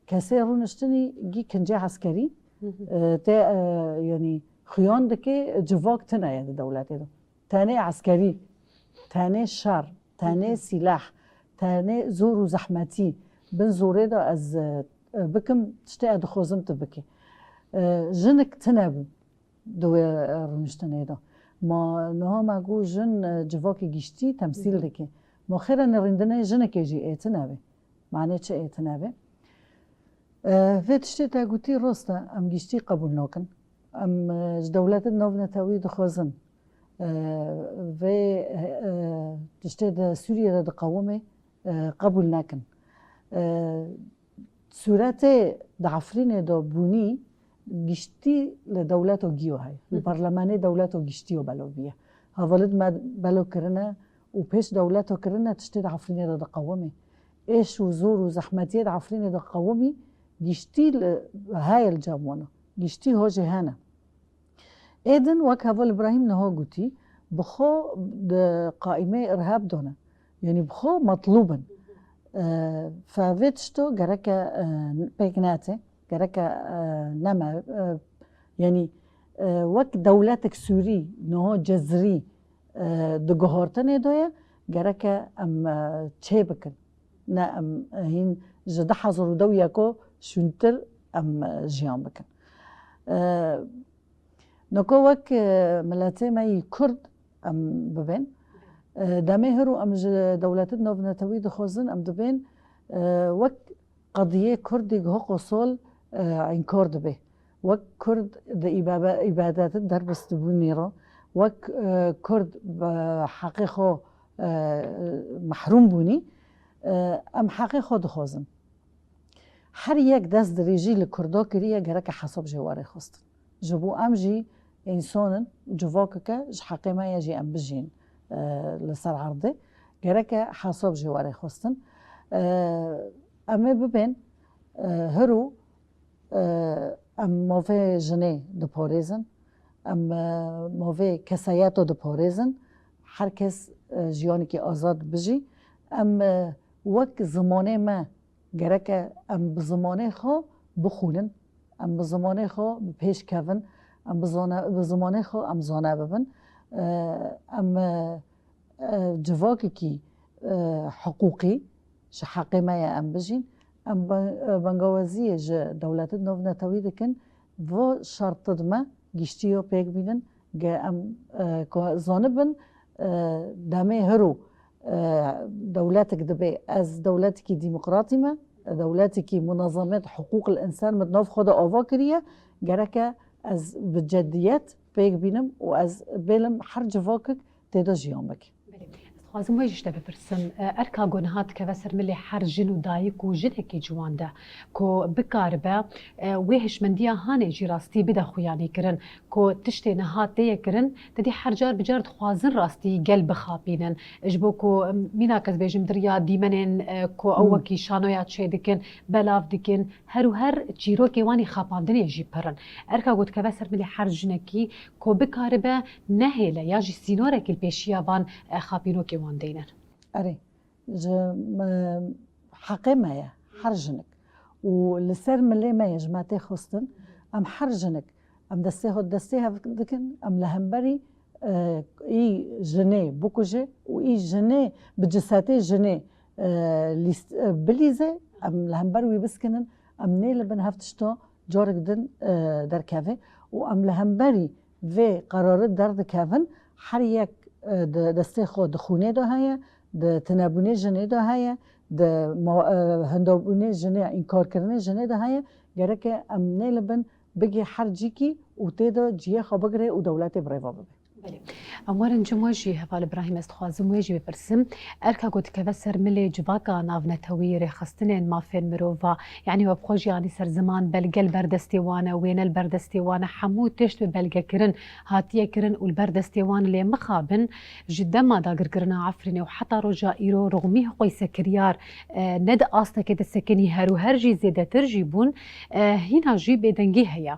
kesê rûniştinî gî kincê eskerî, e, tê, e, yanî xuyan dike civak tune ye di dewletê de. Tenê eskerî, tenê şer, tenê sîlah, tenê zor û zehmetî, bin zorê de ez, e, bikim, tiştê ez dixwazim tu bikî. E, jinik tune bû di wê, e, rûniştinê de. Ma niha me got jin, e, civakê giştî temsîl dike. Ma xêra nirîndinê jinekê jî ê tune be. Mane çi ê tune be? E, vê tiştê te gotî rast e, em giştî qebûl nakin. Em, e, ji dewletên navnetewî dixwazin, e, vê, e, tiştê di Sûriyê de diqewimê, e, qebûl nekin. E, sûretê di Efrînê de bûnî giştî li dewleto giyo heye. Li parlemenê dewleto giştiyo beloviye. Hevalid me belo kirine û pêş dewleto kirine tiştê di Efrînê de diqewimê. Êş û zor û zehmetiyê di Efrînê de qewimî giştî li heye li cem wan e. Giştî ho jî hene. Ê din wek heval Îbrahîm niha gotî, bi xwe di qaîmê îrhab de ne. Yanî bi xwe metlûb in. E, fe vê tişto gereke, e, pêk nete, gereke, e, neme, e, yanî, e, wek dewletek Sûrî, niha cezirî, e, di guhartinê de ye, gereke em, e, çê bikin. Ne em, e, hîn ji du hezar û deh yeko şûntir em, e, jiyan bikin. E, Noko wek, e, miletê me yî Kurd em bibên. E, demê hiro em ji dewletin navnetewî dixwazin, em dibên, e, wek qediyê Kurdî hoqo sol, e, înkar dibe. Wek Kurd di îbabe-, îbadetin derbas dibûnî re, wek, e, Kurd bi heqê xwe, e, mehrûm bûnî, e, em heqê xwe dixwazin. Her yek dest dirêjî li Kurda kiriye, gereke hesab jê were xwestin. Ji bo em jî însan in, civakeke ji heqê me ye jî em bijîn, e, li ser erdê. Gereke hesab jê were xwestin. E, em ê bibên, e, hiro, e, em mafê jinê diparêzin, em, e, mafê kesayeto diparêzin, her kes, e, jiyanekî azad bijî. Em, e, wek zimanê me gereke em bi zimanê xwe bixwînin, em bi zimanê xwe bi pêş kevin, em bi zane-, bi zimanê xwe em zane bibin. E, em, e, e, civakekî, e, hiqûqî ji heqê me ye em bijîn. Em ben-, e, bengawaziyê ji dewletin navnetewî dikin, vo şertid me giştiyo pêk bînin, Ge em, e, ku zanibin, e, demê hiro, e, dewletek dibe, ez dewletekî demokratî me, dewletekî munazemet huquqil insan min nav xwe de ava kiriye, gereke ez bi ceddiyet pêk bînim û ez bêlim her civakek tê de jiyan bike. Belê. Ez dixwazim wê ji te bipirsim, e, erka ku niha dikeve ser milê her jin û dayik û jinekî ciwan de, ku bikaribe, e, wê hişmendiya hanê jî rastî bide xuyanîkirin, ku tiştê niha tê ye kirin, te dî her car bi car dixwazin rastî gel bixapînin. Ji bo ku, em, mînak ez bêjim di riya dîmenên, e, ku ew Hmm. wekî şanoya çêdikin, belav dikin, her û her çîrokê wan ê xapandinê jî pir in. Erka ku dikeve ser milê her jinekî, ku bikaribe nehêle ya jî sînorekî li pêşiya van, e, xapînokê wan deynin. Erê, ji, me, heqê me ye, her jinik. Û li ser milê me ye, ji me tê xwestin. Em her jinik, em destê xwe destê hev dikin, em li hemberî, e, î jinê bikuje û î jinê bi cisetê jinê, e, lîst-, e, bilîze, em li hember wî biskinin, em nêlibin hev tişta carek din, e, derkeve û em li hemberî vê qerarî derdikevin, her yek, e, di destê xwe di xûnê de heye, di tinebûnê jinê de heye, di ma-, e, hindabûnê jinê, înkarkirinê jinê de heye, gereke em nêlibin bigê her cîkî û tê de cihê xwe bigire û dewletê bi rêva bibe. Belê. Em werin cim we jî, Heval Îbrahîm, ez dixwazim wê jî bipirsim. Erka ku dikeve ser milê civaka navnetewî, rêxistinên mafên mirova, yanî we bi xwe jî anî ser ziman, belge li ber destê wan e, wêne li ber destê wan e, hemû tişt bi belgekirin hatiye kirin û li ber destê wan lê mixabin, ji dema dagirkirina Efrînê û heta roja îro rûxmî qeysekiryar, e, ne di astekê de sekinî, her û her jî zêdetir jî bûn, e, hîna jî bêdengî heye.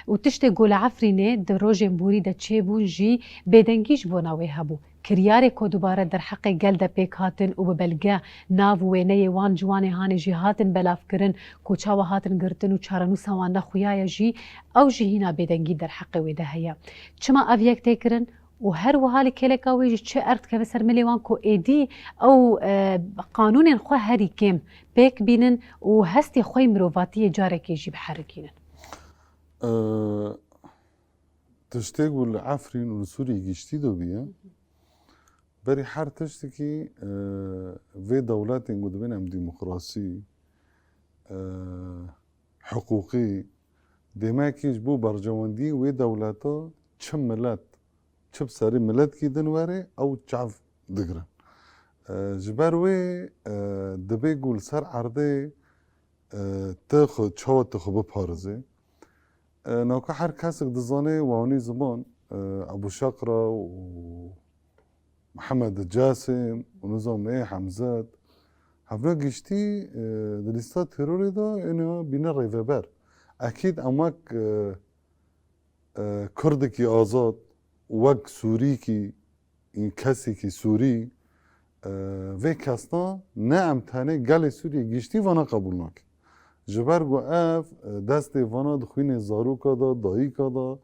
Û tiştê ku li Efrînê di rojên borî de çêbûn jî bêdengî ji bona wê hebû. Kiryarê ku dubare derheqê gel de pêk hatin û bi belge nav û wêneyê wan ciwanê hanê jî hatin belavkirin, ku çawa hatin girtin û çarenûsa wan ne xuya ye jî, ew jî hîna bêdengî derheqê wê de heye. Çima ev yek tê kirin? Û her wiha li kêleka wê jî çi erd dikeve ser milê wan ku êdî ew, e, qanûnên xwe herî kêm pêk bînin û hestê xwe yê mirovatiyê carekê jî biherikînin? Ee, tiştê ku li Efrîn û li Sûriyê giştî de bûye, berî her tiştekî, e, vê dewletên ku dibên em demokrasî, e, hiqûqî, demekî ji bo berjewendiyê wê dewleta çi milet, çi bi serê miletkî din were, ew çav digirin. E, ji ber wê, e, dibê ku li ser erdê, e, tu xwe, çawa tu xwe biparêzî. E, naka her kesek dizane, we anî ziman, e, Ebû Şeqra û Mihemed Casim û nizam ê Hemzet, hevna giştî, e, di lîsta terorê de êna bîne rêveber. Ekîd em wek, e, e, Kurdekî azad, wek Sûrîkî, ên kesekî Sûrî, e, vê kesna ne em tenê gelê Sûriyê giştî vana qebûl nake. Ji ber ku ev, e, destê vana di xwînê zaroka de, dayika de,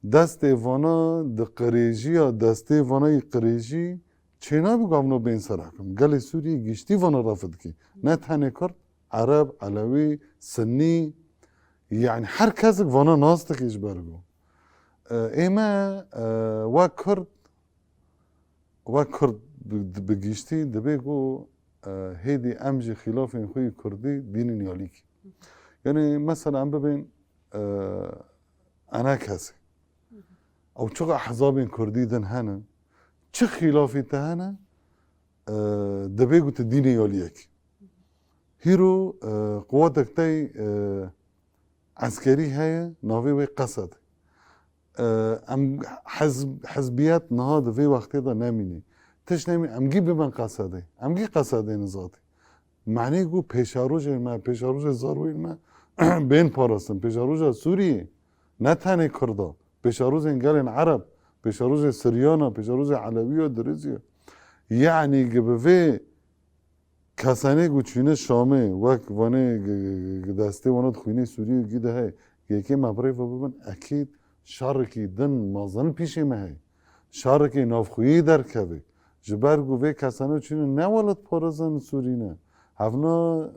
destê vana di qirêjiya, destê vana yî qirêjî çênabî ku evno bên ser hekim. Gelê Sûriyê giştî vana ref dikî. Ne tenê Kurd, Ereb, Elewî, Sinnî, yanî her kesek vana nas dikî ji ber ku. E, ê me, e, wek Kurd, wek Kurd bi, bi giştî dibê ku, e, hêdî em jî xîlafên xwe yê Kurdî dînin ya lîkî. Yanî mesela em bibên, e, ena kesê. Ew çiqa ehzabên Kurdî din hene, çi xîlafî te hene, e, dibê ku tu dînê ya lî yekî. Hîro, e, quwetek te, e, eskerî heye, navê wê Qesed e. E, em hizb-, hizbiyet niha di vê wextê de nemîne. Tişt nemîne, em gî bibin Qesedê. Em gî Qesedê nizatî. Manê ku pêşerojên me, pêşerojê zarwên me bên parastin. Pêşeroja Sûriyê, ne tenê Kurda, pêşerojên gelên Ereb, pêşerojê Siryana, pêşerojê Elewiya, Dirêziya. Yanî gi bi vê kesanê ku çûne Şamê, wek vanê gi, gi, gi destê wana di xwînê Sûriyê gî de heye. Yekê me bi rê ve bibin, ekîd şerekî din mezin pîşê me heye. Şerekê navxweyî derkeve. Ji ber ku vê kesane çûne ne welat parêzan Sûrî ne. Hevna, e,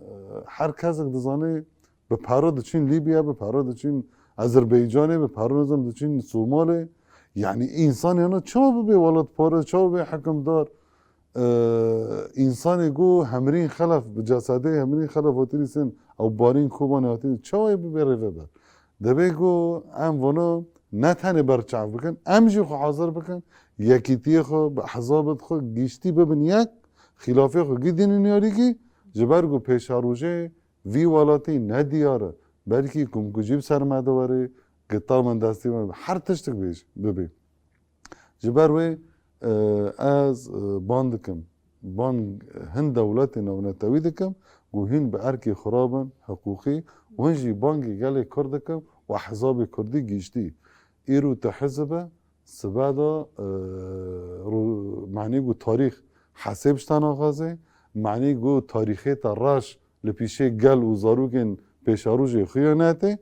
her kesek dizane bi pere diçin Lîbya, bi pere diçin Azerbaycanê, bi pere nizam diçin Somalê. Yani însanê hene çawa bibe welatparêz, çawa bibe hikimdar? Ee, însanê ku Hemrîn Xelef, bi cesedê Hemrîn Xelef hatî dîtin, ew Barîn Kobanê hatî dîtin, çawa bibe rêveber? Dibê ku em vana ne tenê berçav bikin, em jî xwe hazir bikin, yekîtiyê xwe, bi ehzabê xwe giştî bibin yek, xîlafê xwe gidînin yarîkî, ji ber ku pêşerojê vî welatî ne diyar e. Belkî komkujî bi ser me de were, gitar min destî me, her tiştik bêj, bibê. Ji ber wê, e, ez, e, ban dikim, ban hin dewletê navnetewî dikim, ku hîn bi erkê xirab in, hiqûqî, û hin jî bangê gelê Kurd dikim û ehzabê Kurdî giştî. Îro tu hizib e, sibe de, e, ro-, manî ku tarîx hesêb ji te naxwaze, manî ku tarîxê te reş li pîşê gel û zarokên pêşerojê xuyanetê,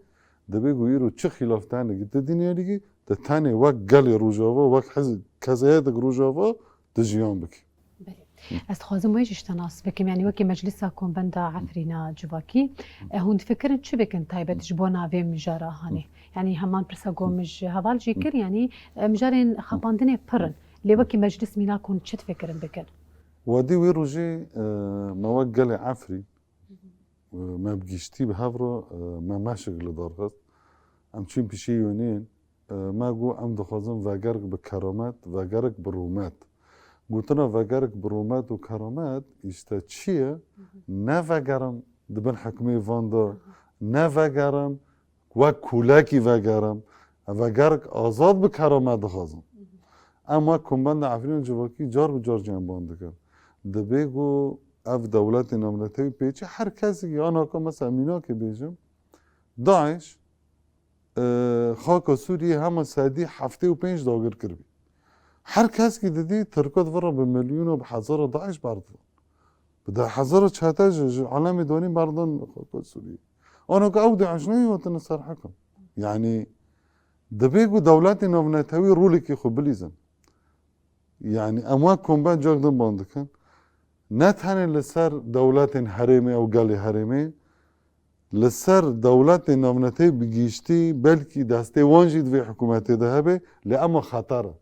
dibê ku îro çi xîlaf tenê tu dîniyarîkî, tu tenê wek gelê Rojava, wek hiz-, keseyetek Rojava tu jiyan bikî. Belê. Ez dixwazim wê jî ji te nas bikim, yanî wekî Meclisa Kombenda Efrîna Civakî, e, hûn difikirin çi bikin taybet ji bona vê mijara hanê? Yanî heman pirsa ku min ji heval jî kir, yanî, e, mijarên xapandinê pir in. Lê wekî meclis mînak hûn çi difikirin bikin? Wadî wê rojê, e, me wek gelê Efrîn, e, me bi giştî bi hev re, e, me meşik li dar xist. Em çûn pişê Yonên, e, me got, em dixwazin vegerik bi keramet, vegerik bi rûmet. Gotina vegerik bi rûmet û keramet, îşte çi ye? Ne vegerim di bin hikmê van de, ne vegerim wek kûlekî vegerim. Vegerik azad bi keramet dixwazin. Em wek Kombenda Efrînê Civakî car bi car jî em ban dikin. Dibê ku ev dewletê navnetewî pêçî her kesekî, anaka mesela mînakê bêjim, DAIŞ, e, xaka Sûriyê hema sedî heftê û pênc dagir kiribî. Her kesekî didî Tirka di vir re bi milyona, bi hezara DAIŞ berdidin. Bi deh hezara çete ji, ji alemê danî berdin xaka Sûriyê. Anaka ew DAIŞ neyê hatine ser hekim. Yanî dibê ku dewletê navnetewî rolekî xwe bilîzin. Yanî em wek kombe cak din ban dikin. Ne tenê li ser dewletên herêmê ew gelê herêmê, li ser dewletên navnetewî bi giştî, belkî destê wan jî di vê hikûmetê de hebe, lê ema xeter e.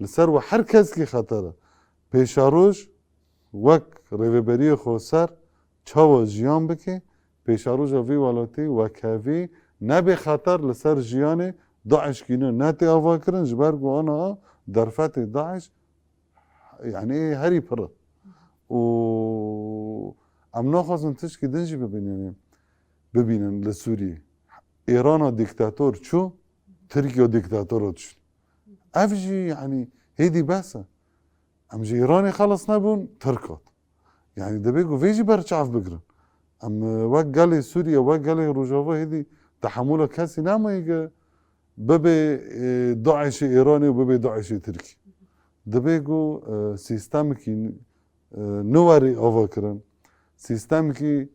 Li ser we her kesekî xeter e. Pêşeroj wek rêveberiyê xweser çawa jiyan bike, pêşeroja vê welatê wekevî nebe xeter li ser jiyanê DAIŞ kî ne, ne tê avakirin, ji ber ku ana derfetê DAIŞ, yanî herî pir e. Û em naxwazin tişkî din jî bibînin, bibînin li Sûriyê. Êrana dîktator çû, Tirkiye dîktatora çû. Ev jî, yanî, hêdî bes e. Em ji Îranê xelas nebûn, Tirk hat. Yanî, dibê ku vê jî berçav bigirin. Em, e, wek gelê Sûriye, wek gelê Rojava hêdî tehemûla kesî nemaye ku bibe, e, DAIŞê Îranê û bibe DAIŞê Tirkî. Dibê ku, e, sîstemekî, e, nû were avakirin. Sîstemekî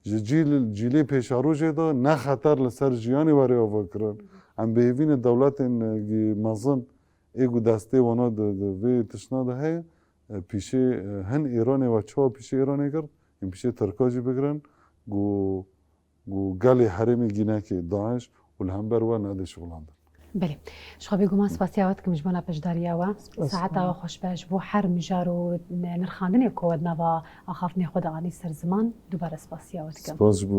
ji cîl, cîlê pêşerojê de ne xeter li ser jiyanê were avakirin. Em bi hêvî ne dewletên, e, mezin ê ku destê wana di, di vê tiştna de heye, e, pîşê, e, hin Îranê we çawa pîşê Îranê girt, ên pîşê Tirka jî bigirin, ku, ku gelê herêmê gînekê DAIŞ û li hember we nedê şixulandin. Belê. Ji xwe bêguman spasiya we dikim ji bona beşdariya we. Spas. Saeta we xweş be ji bo her mijar û nirxandinê ku we di nava axaftinê xwe de anî ser ziman. Dubare spasiya we dikim. Spas ji bo